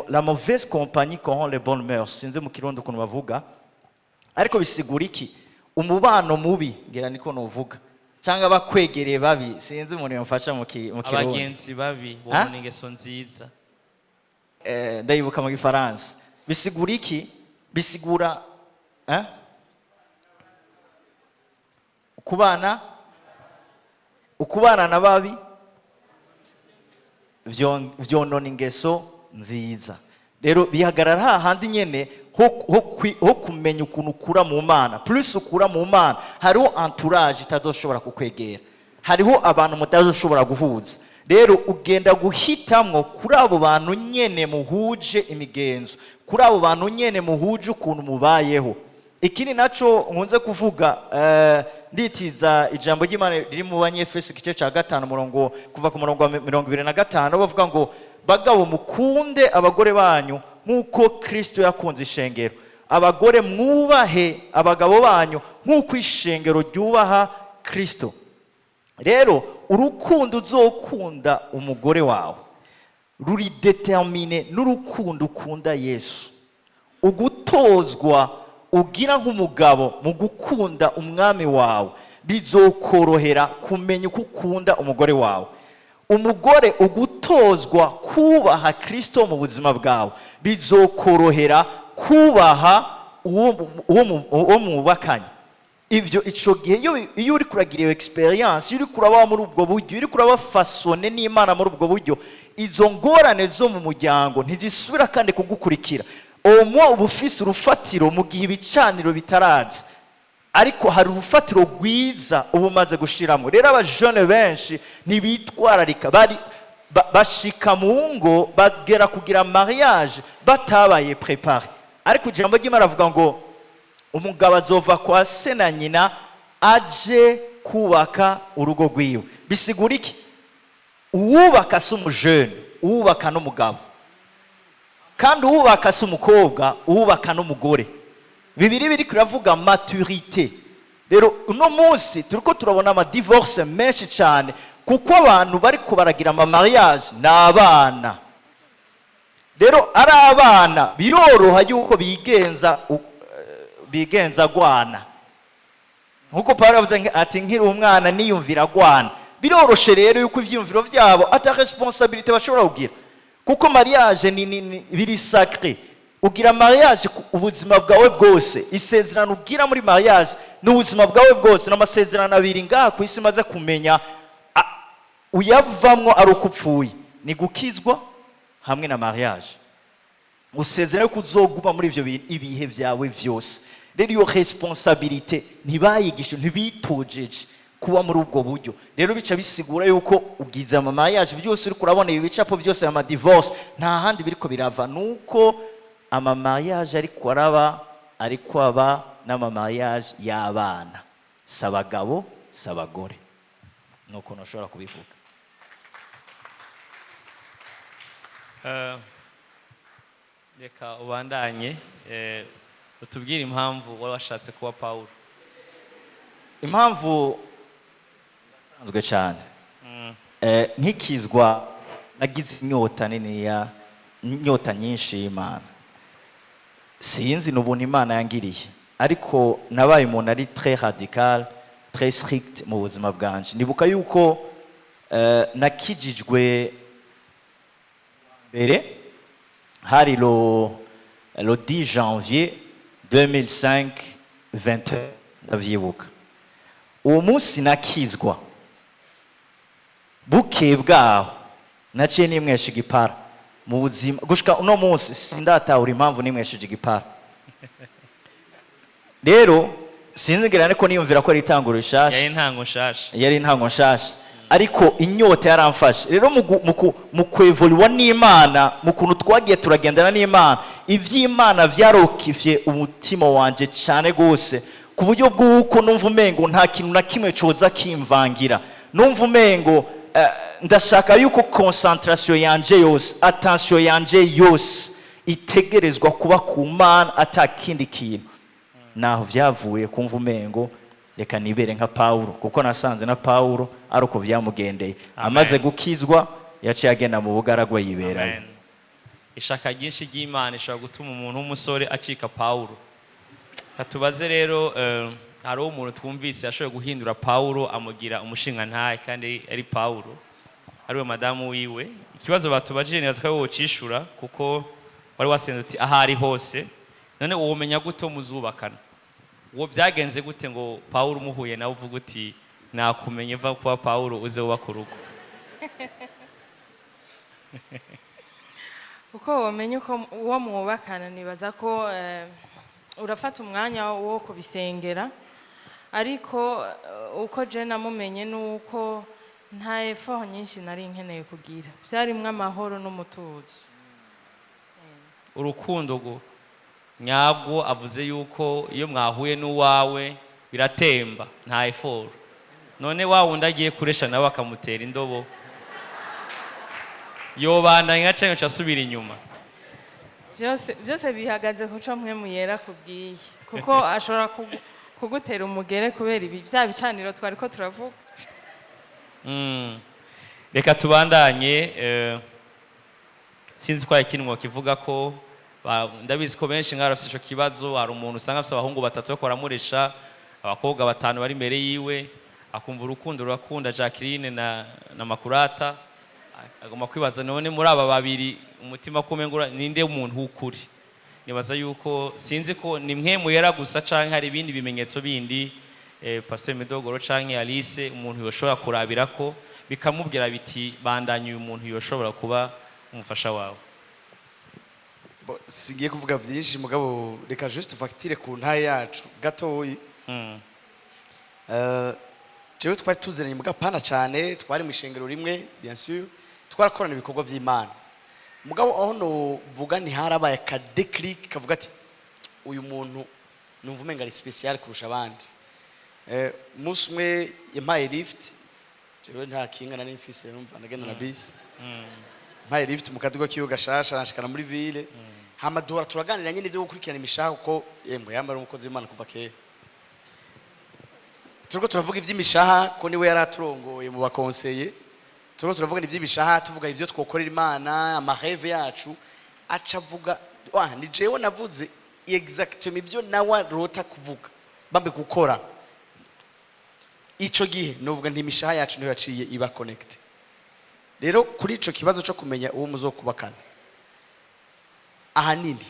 la mauvaise compagnie corrompt les bonnes mœurs. Sinzi mu Kirundi ukuntu bavuga, ariko bisigura iki? Umubano mubi, ngira niko nuvuga, cyangwa abakwegereye babi, sinzi umuntu yamfasha mu Kirundi. Abagenzi babi Ha? bonona ingeso nziza. Ndayibuka mu Gifaransa. Bisigura iki? Bisigura, eh? Ukubana na babi vyonona ingeso nziza. Rero bihagarara hahandi nyene ho kumenya ukuntu ukura mu Mana. Plus ukura mu Mana, hariho entourage itazoshobora kukwegera, hariho abantu mutazoshobora guhuza. Rero ugenda guhitamwo kuri abo bantu nyene muhuje imigenzo, kuri abo bantu nyene muhuje ukuntu mubayeho. Ikindi naco nkunze kuvuga, nditiza ijambo ry'Imana riri mu Banyefeso igice cya 5, umurongo kuva ku murongo wa 25, bavuga ngo: "Bagabo, mukunde abagore banyu nk'uko Kristo yakunze ishengero. Abagore, mwubahe abagabo banyu nk'uko ishengero ryubaha Kristo." Rero urukundo uzokunda umugore wawe ruri déterminé n'urukundo ukunda Yesu. Ugutozwa ugira nk'umugabo mu gukunda umwami wawe bizokwinfluensa ukuntu umugore wawe Bizokorohera kumenya uko ukunda umugore wawe. Umugore ugutozwa kubaha Kristo mu buzima bwawe, bizokorohera kubaha uwo mubakanye. Ibyo ico gihe iyo uri kuragira iyo expérience, iyo uri kuraba muri ubwo buryo, iyo uri kuraba façonné n'Imana muri ubwo buryo, izo ngorane zo mu muryango ntizisubira kandi kugukurikira. Uwo uba ufise urufatiro mu gihe ibicaniro bitaraza, ariko hari urufatiro rwiza uba umaze gushiramo. Rero abajene benshi ntibitwararika, bari bashika mu ngo, bagera kugira mariage batabaye préparé. Ariko ijambo ry'Imana avuga ngo umugabo azova kwa se na nyina aje kubaka urugo rwiwe. Bisigura iki? Uwubaka si umujene, uwubaka n'umugabo. Kandi uwubaka si umukobwa, uwubaka n'umugore. Bibiri biri kuravuga maturité. Rero uno munsi turiko turabona ama divorce menshi cyane, kuko abantu bariko baragira ama mariage ni abana. Rero ari abana, biroroha yuko bigenza gwana, nkuko Pawulo yavuze ati: "Nkiri umwana niyumvira gwana." Biroroshe rero yuko ivyiyumviro vyabo ata responsabilité bashobora kugira, kuko mariage ni biri sacré. Ugira mariage ubuzima bwawe bwose. Isezerano ugira muri mariage ni ubuzima bwawe bwose, n'amasezerano abiri ngaha ku isi maze kumenya uyavamwo ari uko upfuye: ni gukizwa hamwe na mariage. Usezerana yuko uzoguma muri ivyo bintu ibihe vyawe vyose. Rero iyo responsabilité ntibayigishe, ntibitojeje kuba muri ubwo buryo. Rero bica bisigura yuko ugize ama mariage byose uriko urabona, ibi bicapo byose, ama divorce, nta handi biriko birava, nuko ama mariage ariko araba, ariko aba n'ama mariage y'abana, si abagabo, si abagore. Nuko ntushobora kubivuga. Reka ubandanye, utubwire impamvu wari washatse kuba Pawulo. Impamvu isanzwe cyane. Nkikizwa nagize inyota niniya, inyota nyinshi y'Imana. Sinzi n'ubuntu Imana yangiriye, ariko nabaye umuntu ari très radical, très strict mu buzima bwanje. Ndibuka yuko nakijijwe mbere hari le 10 janvier 2005, 20, ndavyibuka. Uwo munsi nakizwa, bukeye bwaho naciye nimwesha igipara. Mu buzima gushika uno munsi sindatahura impamvu nimwesheje igipara. Rero sinzi, ariko niyumvira ko ari itanguro rishasha. Yari intango nshasha. Yari intango nshasha, ariko inyota yaramfashe. Rero mu kwevoluwa n'Imana, mu kuntu twagiye turagendana n'Imana, iby'Imana byarokifye umutima wanje cyane rwose, ku buryo bw'uko numva umengo nta kintu na kimwe coza kimvangira. Numva umengo ndashaka yuko concentration yanje yose, attention yanje yose itegerezwa kuba ku Mana, ata kindi kintu. Naho byavuye kumva umengo reka nibere nka Pawulo, kuko nasanze na Pawulo ari uko byamugendeye. Amaze gukizwa yaciye agenda mu bugaragwa yiberayo. Amen. Ishaka ryinshi ry'Imana ishobora gutuma umuntu w'umusore acika Pawulo. Katubaze rero, hariho umuntu twumvise yashoboye guhindura Pawulo, amugira umushingantahe kandi ari Pawulo, ariwe madamu wiwe. Ikibazo batubajije, nibaza ko ari wowe wocishura, kuko wari wasenze uti aho ari hose. None womenya gute wo muzubakana? Uwo byagenze gute ngo Pawulo umuhuye nawe uvuga uti: "Nakumenye, va kuba Pawulo uze wubaka urugo"? Uko wamenya uko uwo mwubakana, nibaza ko urafata umwanya wo kubisengera. Ariko uko je namumenye nuko nta effort nyinshi nari nkeneye kugira, byarimwo amahoro n'umutuzo. Urukundo nyabwo, avuze yuko iyo mwahuye n'uwawe biratemba, nta effort. None wa wundi agiye kuresha nawe akamutera indobo, yobandanya canke aca asubira inyuma? Byose byose bihagaze ku co mwe muyera kubwiye, kuko ashobora kugutera umugere kubera ibi bya bicaniro twari ko turavuga. Reka tubandanye. Sinzi ko hari ikintu kivuga ko ndabizi ko benshi nk'aho bafite ico kibazo. Hari umuntu usanga afite abahungu batatu bariko baramuresha, abakobwa batanu bari imbere yiwe. Akumva urukundo rurakunda Jacqueline na Makurata, agomba kwibaza: none muri aba babiri umutima kumengura ninde umuntu w'ukuri? Nibaza yuko sinzi ko ni mwe muyera gusa canke hari ibindi bimenyetso bindi, Pasteur Midogoro canke Alice, umuntu yoshobora kurabira ko bikamubwira biti: bandanye, uyu muntu yoshobora kuba umufasha wawe. Singiye kuvuga byinshi, mugabo reka juste facture ku ntaye yacu gatoyi. Jewe twari tuziranye mugabo pana cyane, twari mu ishengero rimwe, bien sûr twarakorana ibikorwa by'Imana, mugabo aho novuga ntiharabaye ka déclic kavuga ati: uyu muntu numva umenga ari spécial kurusha abandi. Umunsi umwe yampaye lift, jewe nta kinga nari mfise, numva ndagenda na bisi, mpaye lift mu kaduga kiwe gashasha, aranshikana muri ville, hama duhora turaganira nyine ibyo gukurikirana imishaha, kuko yemwe yambara umukozi w'Imana kuva kera. Turiko turavuga iby'imishaha, ko niwe yari aturongoye mu bakonseye. Turiko turavuga iby'imishaha, tuvuga ibyo twokorera Imana, ama rêves yacu. Aca avuga: ah, ni jewe navuze exactement ibyo nawe arota kuvuga bambe gukora. Ico gihe novuga nti imishaha yacu niyo yaciye iba connecté. Rero kuri ico kibazo cyo kumenya uwo muzokubakana, ahanini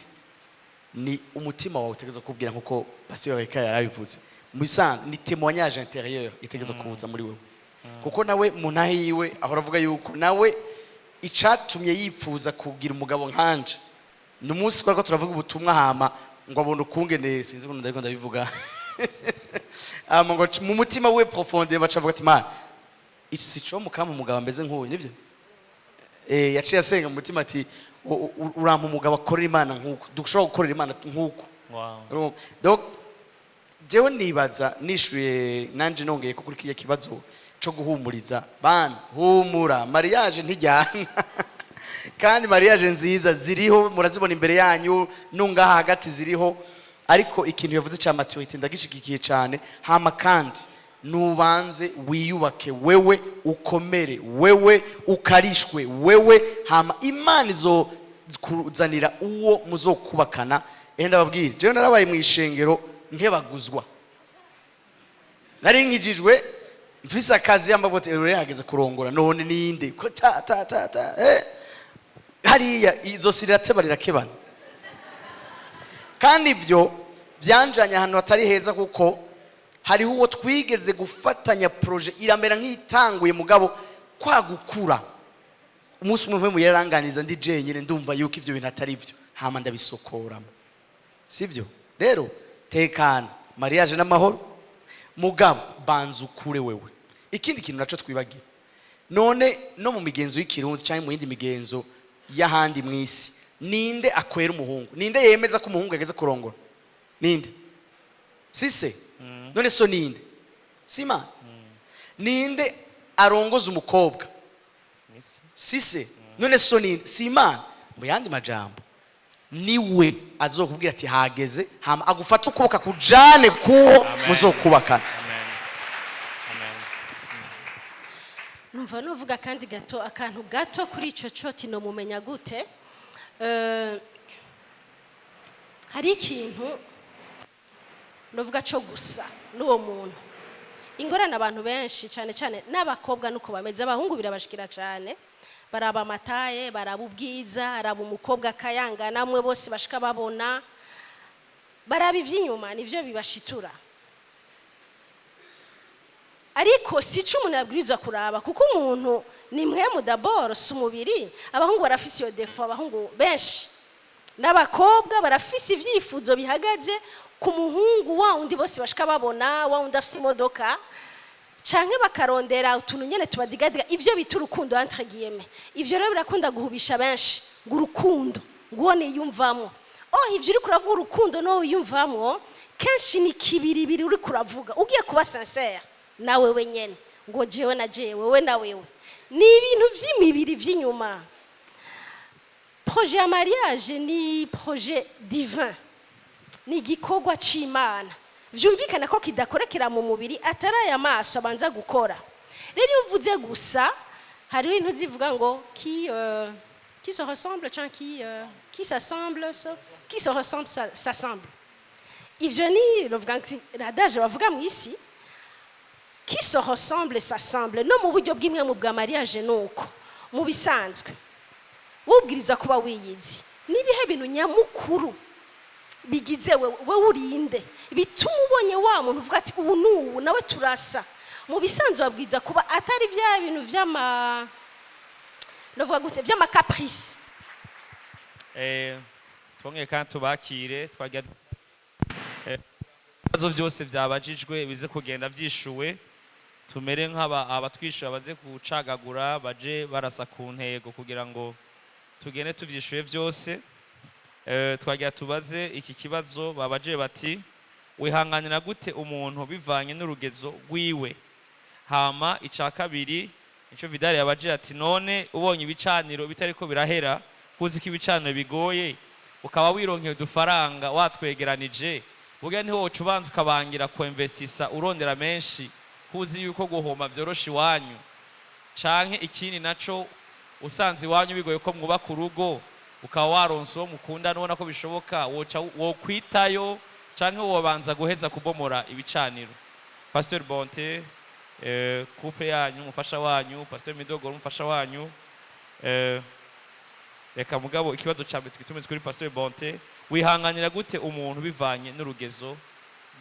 ni umutima wawe utegerezwa kubwira, nkuko Pasteur Reka yarabivuze. Mu bisanzwe ni témoignage intérieur itegerezwa kuza muri wewe, kuko nawe mu ntahe yiwe ahora avuga yuko nawe icatumye yifuza kugira umugabo nkanje ni umunsi twariko turavuga ubutumwa, hama ngo abone ukungene, sinzi ukuntu ndariko ndabivuga, hama ngo mu mutima we profonde baca avuga ati: "Mana, iki si co mukama umugabo ameze nk'uyu?" Nivyo yaciye asenga mu mutima ati: "Urampa umugabo akorera Imana nk'uko dushobora gukorera Imana nk'uko." Urumva? Donc jewe nibaza nishuye nanje nongeye ko kuri kiriya kibazo co guhumuriza bana: humura, mariage ntijyana, kandi mariage nziza ziriho, murazibona imbere yanyu, nungaha hagati ziriho. Ariko ikintu yavuze cya maturité ndagishigikiye cyane. Hama kandi nubanze wiyubake wewe, ukomere wewe, ukarishwe wewe, hama Imana izo kuzanira uwo muzokubakana. Enda babwire, jewe narabaye mu ishengero nkebaguzwa, nari nkijijwe, mfise akazi, yambavuga ati: "Rero hageze kurongora, none ninde ko ta ta ta ta?" Hariya izosi rirateba rirakebana, kandi ibyo byanjanye ahantu hatari heza, kuko hariho uwo twigeze gufatanya projet, iramera nk'itanguye, mugabo kwa gukura, umunsi umwe mpwe yaranganiza ndi jenyine, ndumva yuko ibyo bintu atari byo, hama ndabisokoramo. Sibyo? Rero tekana, mariage n'amahoro, mugabo banza ukure wewe. Ikindi kintu naco twibagira, none no mu migenzo y'ikirundi cyangwa mu yindi migenzo y'ahandi mu isi, ninde akwera umuhungu? Ninde yemeza ko umuhungu yageze kurongora? Ninde? Sise? None so ninde? Si Imana? Ninde arongoza umukobwa? Sise? None so ninde? Si Imana? Mu yandi majambo, niwe azokubwira ati: "Hageze," hama agufata ukuboko akujane kuwo muzokubakana. Amen, amen. Numva nuvuga kandi gato, akantu gato kuri ico coti nomumenya gute. Hari ikintu novuga cyo gusa n'uwo muntu. Ingorane, abantu benshi, cyane cyane n'abakobwa, nuko bameze, abahungu birabashikira cyane, baraba amataye, baraba ubwiza, araba umukobwa akayangana, mwe bose bashika babona, baraba ivy'inyuma, nivyo bibashitura. Ariko si cyo umuntu yabwirizwa kuraba, kuko umuntu ni mpwemu d'abord, si umubiri. Abahungu barafise iyo défaut, abahungu benshi n'abakobwa barafise ibyifuzo bihagaze ku muhungu wa wundi bose bashika babona, wa wundi afise imodoka, canke bakarondera utuntu nyene tubadigadiga, ivyo bita urukundo entre guillemets. Ivyo rero birakunda guhubisha benshi, ngo urukundo nguwo niyumvamwo. Oh, ivyo uriko uravuga urukundo no wiyumvamwo kenshi ni kibiribiri uriko uravuga. Ugiye kuba sincère nawe wenyene, ngo jewe na jewe, wewe na wewe, ni ibintu vy'imibiri vy'inyuma. Projet ya mariage ni projet divin, ni igikorwa c'Imana, vyumvikana ko kidakorekera mu mubiri, atari aya maso abanza gukora. Rero iyo uvuze gusa, hariho ibintu zivuga ngo qui se ressemble canke qui s'assemble, qui se ressemble s'assemble. Ivyo ni lovuga nti l'adage bavuga mu isi. Qui se ressemble s'assemble. No mu buryo bw'imwe mu bwa mariage, nuko mu bisanzwe wubwiriza kuba wiyizi nibihe bintu nyamukuru bigize wewe, wewe urinde, bituma ubonye wa muntu uvuga ati: "Ubu n'ubu nawe turasa." Mu bisanzwe wabwiza kuba atari bya bintu vy'ama, novuga gute, vy'ama caprices. Twongeye kandi tubakire. Twajya ibibazo byose byabajijwe bize kugenda byishuwe, tumere nk'aba abatwishyura baze gucagagura, baje barasa ku ntego kugira ngo tugende tubyishuye byose. Twagira tubaze iki kibazo babaje bati: "Wihanganira gute umuntu bivanye n'urugezo rwiwe?" Hama icya kabiri icyo Vidal yabaje ati: "None ubonye ibicaniro bitariko birahera, kuzi ko ibicaniro bigoye, ukaba wironkeye udufaranga watwegeranije, burya niho woca ubanza ukabangira kuinvestisa urondera menshi, kuzi yuko guhomba vyoroshe iwanyu? Canke ikindi naco, usanze iwanyu bigoye ko mwubaka urugo, ukaba waronse uwo mukunda, nubona ko bishoboka, woca wokwitayo canke wobanza guheza kubomora ibicaniro?" Pasteur Bonte, couple yanyu, umufasha wanyu, Pasteur Midogoro, umufasha wanyu. Reka mugabo ikibazo ca mbere twitumize kuri Pasteur Bonte: wihanganira gute umuntu bivanye n'urugezo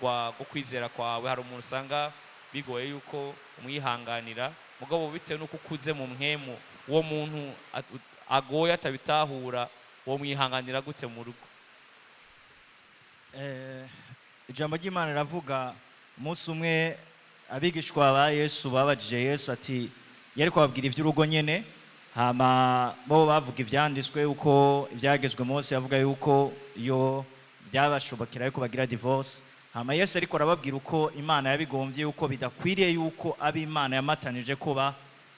rwa rwo kwizera kwawe? Hari umuntu usanga bigoye yuko umwihanganira, mugabo bitewe n'uko ukuze mu mpwemu, uwo muntu agoye atabitahura, wo mwihanganira gute mu rugo? Ijambo ry'Imana riravuga, umunsi umwe abigishwa ba Yesu babajije Yesu ati, yari kubabwira iby'urugo nyene, hama bo bavuga ibyanditswe yuko ibyagezwe Mose yavuga yuko iyo byabashobokera yuko bagira divorce. Hama Yesu ariko arababwira uko Imana yabigombye, yuko bidakwiriye yuko ab'Imana yamatanije ko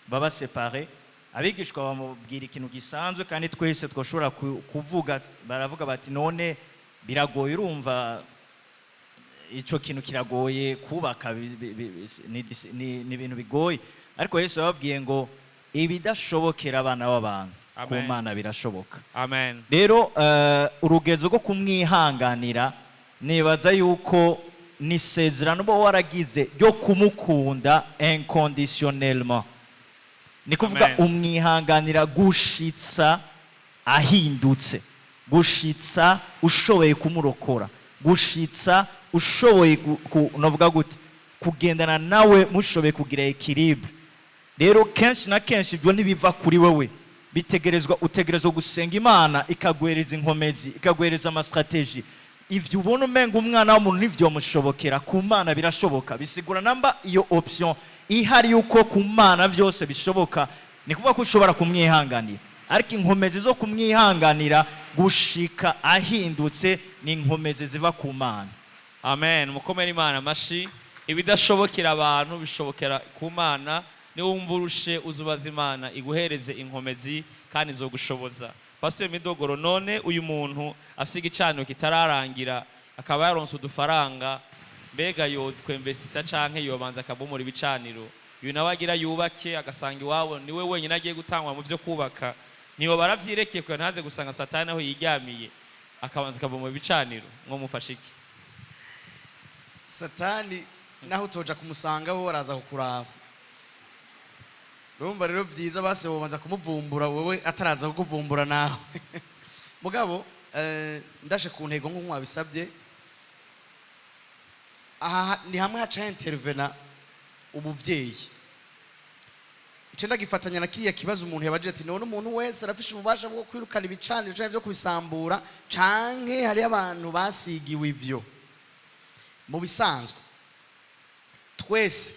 baba séparés. Abigishwa bamubwira ikintu gisanzwe kandi twese twashobora kuvuga. Baravuga bati: "None biragoye, urumva ico kintu kiragoye kubaka, ni ibintu bigoye." Ariko Yesu yababwiye ngo ibidashobokera abana b'abantu, ku Amen. Mana birashoboka. Amen. Rero urugezo rwo kumwihanganira, nibaza yuko ni isezerano uba waragize ryo kumukunda inconditionnellement, ni kuvuga Amen. umwihanganira gushitsa ahindutse, gushitsa ushoboye kumurokora, gushitsa ushoboye novuga gute, kugendana nawe, mushoboye kugira équilibre. Rero kenshi na kenshi ibyo ntibiva kuri wewe, bitegerezwa, utegerezwa gusenga Imana ikaguhereza inkomezi, ikaguhereza ama stratégies. Ivyo ubona umenga umwana w'umuntu ntivyomushobokera, ku Mana birashoboka. Bisigura namba iyo option ihari yuko ku Mana vyose bishoboka, ni kuvuga ko ushobora kumwihanganira, ariko inkomezi zo kumwihanganira gushika ahindutse ni inkomezi ziva ku Mana. Amen. Mukomere Imana amashi. Ibidashobokera abantu bishobokera ku Mana. Niwumva urushe, uzubaza Imana iguhereze inkomezi kandi izogushoboza. Pastor Midogoro, none uyu muntu afise igicaniro kitararangira, akaba yaronse udufaranga, mbega yo kwinvestisa canke yobanza akabomora ibicaniro? Uyu nawe agira yubake, agasanga iwabo niwe wenyine agiye gutangwa mu byo kubaka, nibo baravyirekeye kugira ntaze gusanga Satani aho yiryamiye, akabanza akabomora ibicaniro, mwo mufashe iki? Satani naho utoja kumusanga, bo baraza kukuraba. Urumva rero byiza base wobanza kumuvumbura wowe ataraza kukuvumbura nawe. Mugabo ndashe ku ntego nk'uko mwabisabye, aha ni hamwe haca intervena umuvyeyi. Ico ndagifatanya na kiriya kibazo umuntu yabajije ati: "None umuntu wese arafishe ububasha bwo kwirukana ibicaniro canke vyo kubisambura, canke hariyo abantu basigiwe ivyo?" Mu bisanzwe twese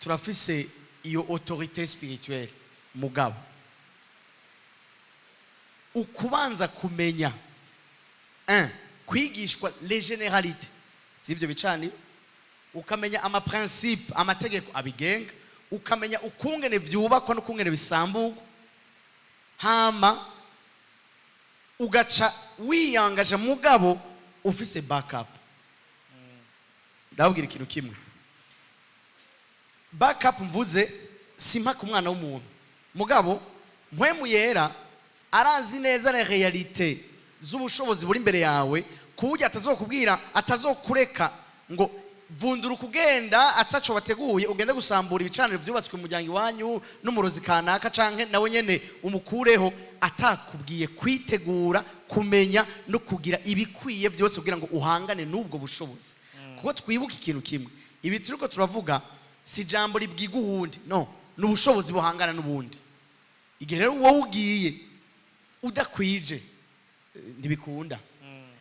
turafise iyo autorité spirituelle, mugabo ukubanza kumenya un kwigishwa les généralités z'ivyo bicaniro, ukamenya ama principes, amategeko abigenga, ukamenya ukungene vyubakwa n'ukungene bisamburwa, hama ugaca wiyangaje, mugabo ufise backup. Ndababwira ikintu kimwe: backup mvuze si mpaka umwana w'umuntu, mugabo Mpwemu Yera arazi neza la réalité z'ubushobozi buri imbere yawe, ku buryo atazokubwira, atazokureka ngo Vundura ukugenda ataco wateguye, ugende gusambura ibicaniro byubatswe mu muryango iwanyu n'umurozi kanaka, canke nawe nyene umukureho, atakubwiye kwitegura, kumenya no kugira ibikwiye byose kugira ngo uhangane n'ubwo bushobozi. Kuko twibuke ikintu kimwe: ibi turiko turavuga si ijambo ribwiga uwundi, no ni ubushobozi buhangana n'ubundi. Igihe rero wowe ugiye udakwije, ntibikunda.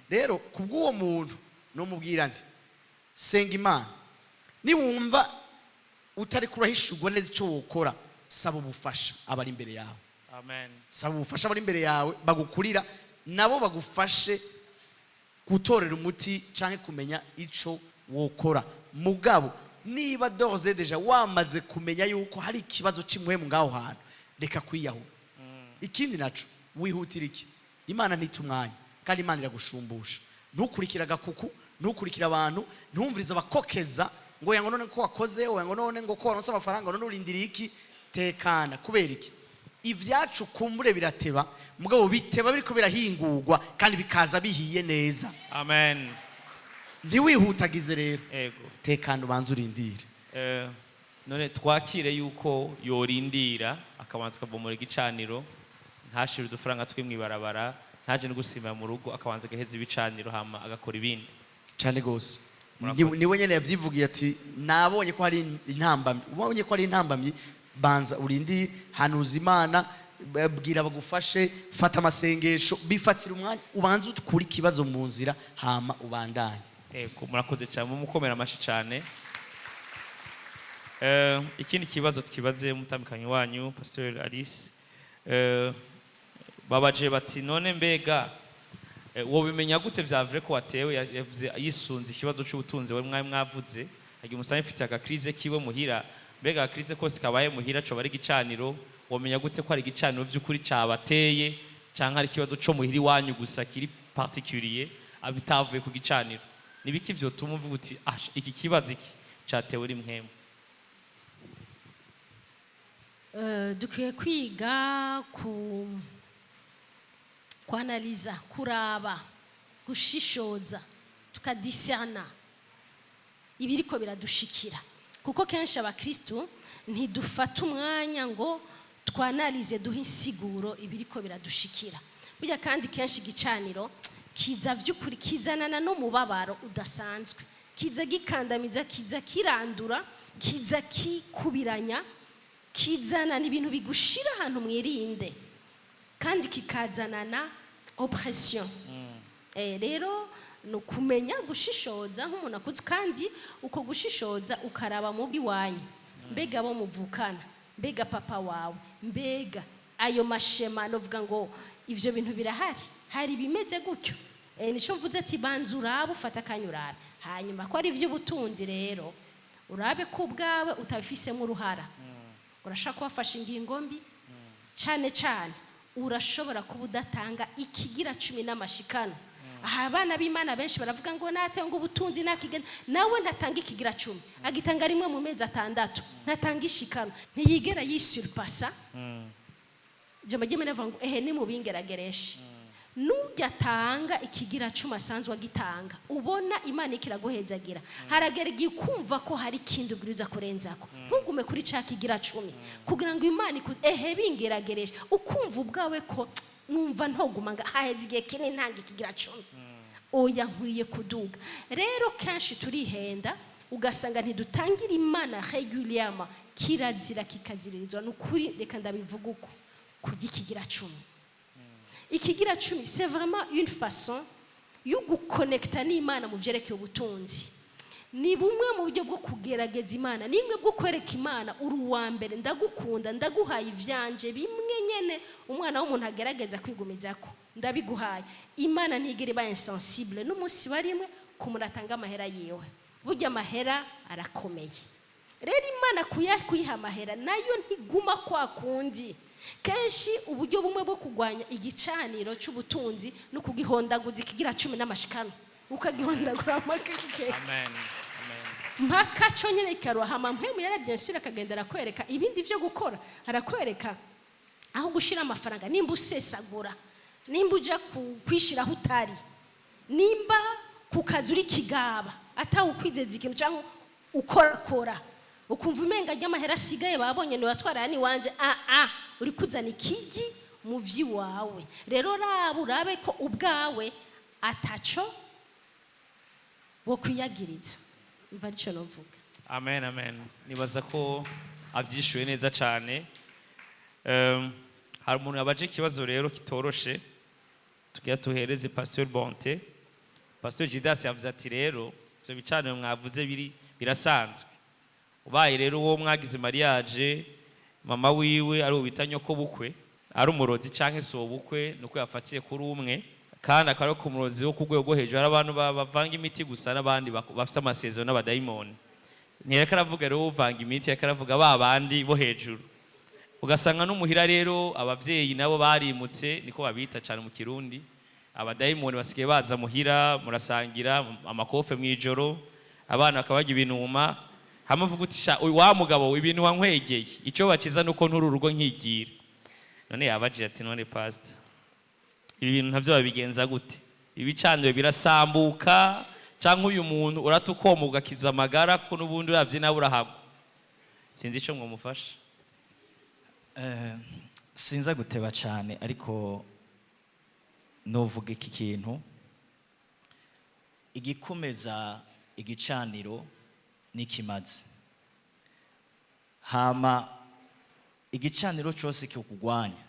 Rero kubw'uwo muntu nomubwira nti: senga Imana. Niwumva utari kurahishurwa neza icyo wokora, saba ubufasha abari imbere yawe. Amen. Saba ubufasha abari imbere yawe bagukurira, nabo bagufashe gutorera umuti cyangwa kumenya ico wokora. Mugabo niba d'ores et déjà wamaze kumenya yuko hari ikibazo cy'impwemu ngaho hantu, reka kwiyahura. Ikindi naco, wihutira iki? Imana ntita umwanya, kandi Imana iragushumbusha. Ntukurikire agakuku, ntukurikire abantu, ntumvirize abakokeza ngo oya, ngo none ko wakoze, oya, ngo none ngo ko waronse amafaranga, none urindiriye iki? Tekana. Kubera iki? Ibyacu kumbure birateba, mugabo biteba biriko birahingurwa kandi bikaza bihiye neza. Amen. Ntiwihutagize rero. Tekana, ubanze urindire. None twakire yuko yorindira, akabanza akabomora igicaniro, ntashire udufaranga twe mw'ibarabara, ntaje no gusimba mu rugo, akabanza agaheza ibicaniro, hama agakora ibindi? Cyane gose. Murakoze. Niwe nyene yavyivugiye ati: nabonye ko hari intambamyi. Ubonye ko hari intambamyi, banza urindire, hanuza Imana, bwira bagufashe, fata amasengesho, bifatira umwanya, ubanze ukure ikibazo mu nzira, hama ubandanye. Ego, murakoze cyane, mumukomera amashyi cyane. Ikindi kibazo tukibaze umutambukanyi wanyu, Pastor Alice. Babaje bati: none mbega wobimenya gute vya vrai ko watewe? Yavuze yisunze ikibazo c'ubutunzi we mwari mwavuze, hagiye umusanyi mfite aka crise kiwe muhira. Mbega aka crise kose kabaye muhira coba ari igicaniro? Womenya gute ko ari igicaniro vy'ukuri cabateye, canke ari ikibazo co muhira iwanyu gusa kiri particulier, abitavuye ku gicaniro? Nibiki vyotuma uvuga uti: ah, iki kibazo iki catewe n'impwemu? Dukwiye kwiga ku kwanaliza, kuraba, gushishoza, tukadiscerna ibiriko biradushikira, kuko kenshi abakristu ntidufata umwanya ngo twanalize, duhe insiguro ibiriko biradushikira. Burya kandi kenshi igicaniro kiza vy'ukuri kizanana n'umubabaro udasanzwe, kiza gikandamiza, kiza kirandura, kiza kikubiranya, kizanana ibintu bigushira ahantu mwirinde, kandi kikazanana oppression. Rero ni ukumenya gushishoza nk'umuntu akuze, kandi uko gushishoza ukaraba mu b'iwanyu: mbega bo muvukana, mbega papa wawe, mbega ayo mashema, novuga ngo ivyo bintu birahari, hari ibimeze gutyo. Nico mvuze ati banza urabe, ufate akanya urabe. Hanyuma ko ari ivy'ubutunzi rero, urabe ko ubwawe utabifisemo uruhara. Urashaka kubafasha ingingo mbi cyane cyane, urashobora kuba udatanga ikigira cumi n'amashikano. Aha abana b'Imana benshi baravuga ngo natwe ngo ubutunzi nakigenda, nawe ntatanga ikigira cumi, agitanga rimwe mu mezi 6, ntatanga ishikano, ntiyigera yisurpassa. Ijambo ry'Imana rivuga ngo: ehe, nimubingeragereshe. Nujya atanga ikigira cumi asanzwe agitanga, ubona Imana ikiraguhezagira, haragera igihe ukumva ko hari ikindi ubwiriza kurenzako, ntugume kuri ca kigira cumi, kugira ngo Imana ehe bingeragereshe, ukumva ubwawe ko numva ntoguma nga haheze igihe kinini ntanga ikigira cumi, oya, nkwiye kuduga. Rero kenshi turihenda, ugasanga ntidutangira Imana régulièrement. Kirazira, kikaziririzwa, ni ukuri, reka ndabivuga uko, kurya ikigira cumi. Ikigira cumi, c'est vraiment une façon yo gukonekita n'Imana mu vyerekeye ubutunzi. Ni bumwe mu buryo bwo kugerageza Imana, ni bumwe bwo kwereka Imana: uri uwa mbere, ndagukunda, ndaguhaye ivyanje bimwe nyene umwana w'umuntu agerageza kwigumizako, ndabiguhaye. Imana ntigera iba insensible n'umunsi wa rimwe ku muntu atanga amahera yiwe. Burya amahera arakomeye. Rero Imana kuyiha amahera nayo ntiguma kwa kundi. Kenshi uburyo bumwe bwo kurwanya igicaniro cy'ubutunzi no kugihondaguza ikigira cumi n'amashikano, ukagihondagura mpaka kikera. Amen, amen. Mpaka cyo nyine ikarohama. Mpwemu yarabye akagenda arakwereka ibindi byo gukora, arakwereka aho gushira amafaranga, nimba usesagura, nimba ujya kwishiraho utari, nimba ku kazi uri kigaba. Atawukwizeza ikintu cyangwa ukorakora ukumva umenga ry'amahera asigaye babonye ntibatwara ni wanje. Ah, uri kuzana ikigi mu vy'iwawe. Rero raba urabe ko ubwawe ataco wo kwiyagiriza. Mva arico novuga. Amen, amen. Nibaza ko abyishyuye neza cyane. Hari umuntu yabaje ikibazo rero kitoroshe, tugira tuhereze Pasteur Bonte. Pasteur Judas yavuze ati: "Rero ibyo bicaniro mwavuze biri birasanzwe. Ubaye rero uwo mwagize mariage, mama wiwe ari uwo bita nyoko bukwe, ari umurozi canke si ubukwe, nuko yafatiye kuri umwe, kandi akaba ari ku murozi wo ku rwego rwo hejuru. Hari abantu bavanga imiti gusa n'abandi bafite amasezerano n'abadayimoni." Ntiyariko aravuga rero uvanga imiti, yariko aravuga ba bandi bo hejuru. Ugasanga n'umuhira rero abavyeyi nabo barimutse, niko babita cyane mu Kirundi. Abadayimoni basigaye baza muhira, murasangira amakofe mw'ijoro, abana bakabarya ibinuma, hamwe uvuga uti: "Sha, uyu wa mugabo we, ibintu wankwegeye, icyo bakiza nuko nturi urugo nkigira." None yabajije ati: "None pastor, ibi bintu ntabyo babigenza gute? Ibicaniro birasambuka, cyangwa uyu muntu uratukoma ugakiza amagara, ko n'ubundi uravye nawe urahagwa?" Sinzi ico mwomufasha. Sinza guteba cyane, ariko novuga iki kintu: igikomeza igicaniro n'ikimazi. Hama igicaniro cyose kikugwanya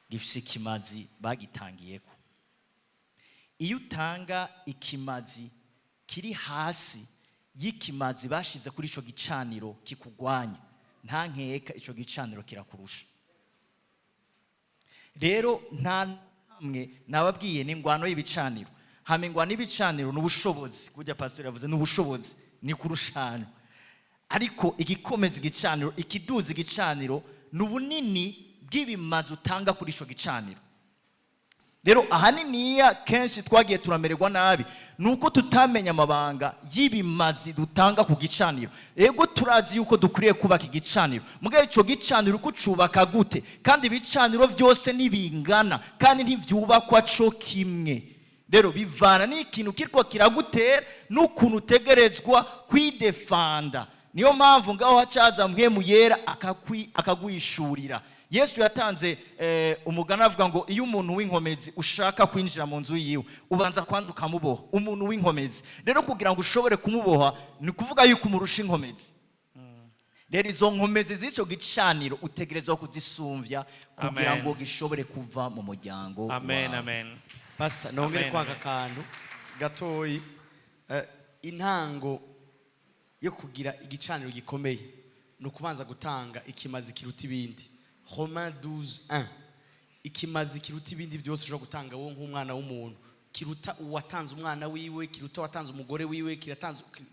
gifise ikimazi bagitangiyeko. Iyo utanga ikimazi kiri hasi y'ikimazi bashize kuri ico gicaniro kikugwanya, nta nkeka ico gicaniro kirakurusha. Rero nta namwe nababwiye, ni ingwano y'ibicaniro. Hama ingwano y'ibicaniro ni ubushobozi, kurya pastor yavuze, ni ubushobozi, ni kurushana. Ariko igikomeza igicaniro, ikiduza igicaniro, ni ubunini bw'ibimazi utanga kuri ico gicaniro. Rero ahaniniya kenshi twagiye turamererwa nabi ni uko tutamenya amabanga y'ibimazi dutanga ku gicaniro. Ego, turazi yuko dukwiriye kubaka igicaniro, mugabo ico gicaniro uko ucubaka gute? Kandi ibicaniro byose ntibingana, kandi ntibyubakwa co kimwe. Rero bivana n'ikintu kiriko kiragutera n'ukuntu utegerezwa kwidefanda. Niyo mpamvu ngaho hacaza Mpwemu Yera akaguhishurira. Yesu yatanze umugani avuga ngo iyo umuntu w'inkomezi ushaka kwinjira mu nzu yiwe, ubanza kwanza ukamuboha. Umuntu w'inkomezi rero, kugira ngo ushobore kumuboha, ni ukuvuga yuko umurusha inkomezi. Rero izo nkomezi z'icyo gicaniro utegerezwa kuzisumbya kugira Amen. ngo gishobore kuva mu muryango Amen. wawe. Amen. Pastor, nongere Amen. kwaka akantu gatoyi. Intango yo kugira igicaniro gikomeye ni ukubanza gutanga ikimazi kiruta ibindi. Romain 12:1. Ikimazi kiruta ibindi byose ushobora gutanga wowe nk'umwana w'umuntu, kiruta uwatanze umwana wiwe, kiruta uwatanze umugore wiwe,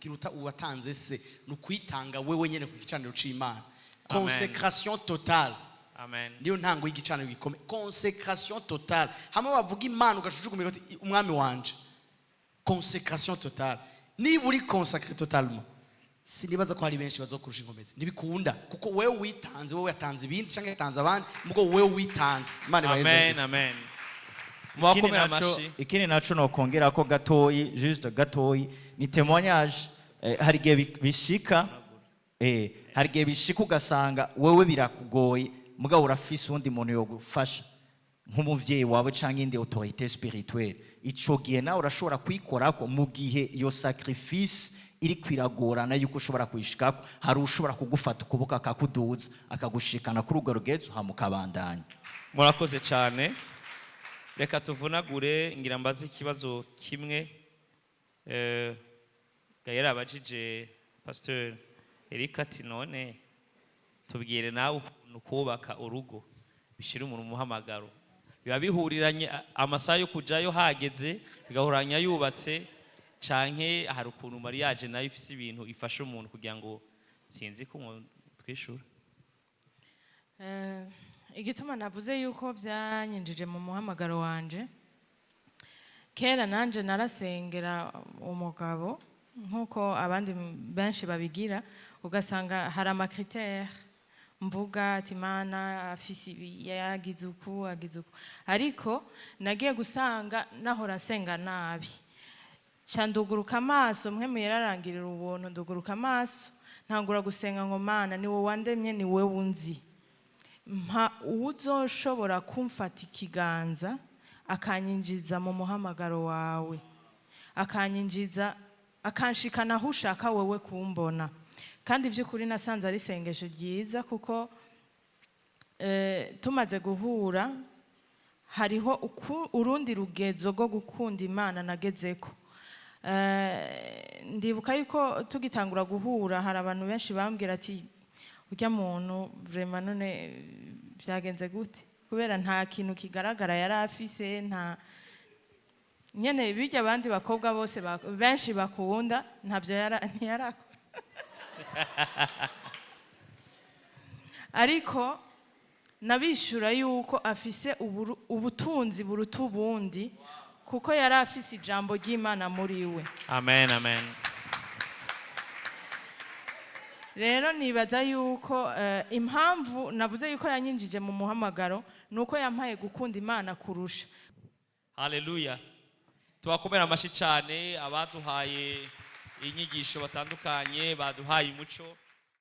kiruta uwatanze se, ni ukwitanga wewe nyene ku gicaniro c'Imana. Amen. Consécration totale. Amen. Niyo ntango y'igicaniro gikomeye, consécration totale. Hamwe bavuga Imana ugacucugumira uti: "Umwami wanje." Consécration totale. Niba uri consacré totalement, sinibaza ko hari benshi bazokurusha inkomezi. Ntibikunda, kuko wewe witanze, wewe yatanze ibindi cyangwa yatanze abandi, mugo wewe witanze. Imana ibaheze. Amen, amen. Ikindi Mubakomera naco amashi. Ikindi naco nokongera ko gatoyi, juste gatoyi, ni témoignage. Hari igihe bishika, hari igihe bishika ugasanga wewe birakugoye, mugabo urafise uwundi muntu yogufasha, nk'umuvyeyi wawe canke indi autorité spirituelle. Ico gihe nawe urashobora kwikorako. Mu gihe iyo sacrifice iri kwiragorana yuko ushobora kuyishikako, hari ushobora kugufata ukuboko akakuduza, akagushikana kuri urwo rugezo, hama ukabandanya. Murakoze cyane. Reka tuvunagure, ngira mbaze ikibazo kimwe. Gayera abajije Pasteur Eric ati: "None tubwire nawe ukuntu kubaka urugo bishyira umuntu umuhamagaro. Biba bihuriranye amasaha yo kujayo hageze, bigahuranya yubatse, canke hari ukuntu mariage nayo ifise ibintu ifasha umuntu?" Kugira ngo sinzi ko twishura. Igituma navuze yuko byanyinjije mu muhamagaro wanje, kera nanje narasengera umugabo nk'uko abandi benshi babigira, ugasanga hari ama critères mvuga ati: "Mana, afise ibi, yagize uku, agize uku." Ariko nagiye gusanga nahora nsenga nabi. Ca nduguruka amaso, Mpwemu Yera arangirira ubuntu, nduguruka amaso, ntangura gusenga ngo: "Mana, ni wowe wandemye, ni wowe unzi, mpa uwuzoshobora kumfata ikiganza akanyinjiza mu muhamagaro wawe, akanyinjiza, akanshikana aho ushaka wewe kumbona." Kandi by'ukuri nasanze ari isengesho ryiza, kuko tumaze guhura hariho urundi rugezo rwo gukunda Imana nagezeko. Ndibuka yuko tugitangura guhura hari abantu benshi bambwira ati: "Ujya muntu vraiment, none byagenze gute?" Kubera nta kintu kigaragara yari afise, nta nyene bijya abandi bakobwa bose benshi bakunda, ntabyo ntiyarakora. Ariko nabishura yuko afise ubutunzi buruta ubundi, kuko yari afise ijambo ry'Imana muri we. Amen, amen. Rero nibaza yuko impamvu navuze yuko yanyinjije mu muhamagaro ni uko yampaye gukunda Imana kurusha. Haleluya! Tubakomera amashyi cyane abaduhaye inyigisho batandukanye, baduhaye umuco.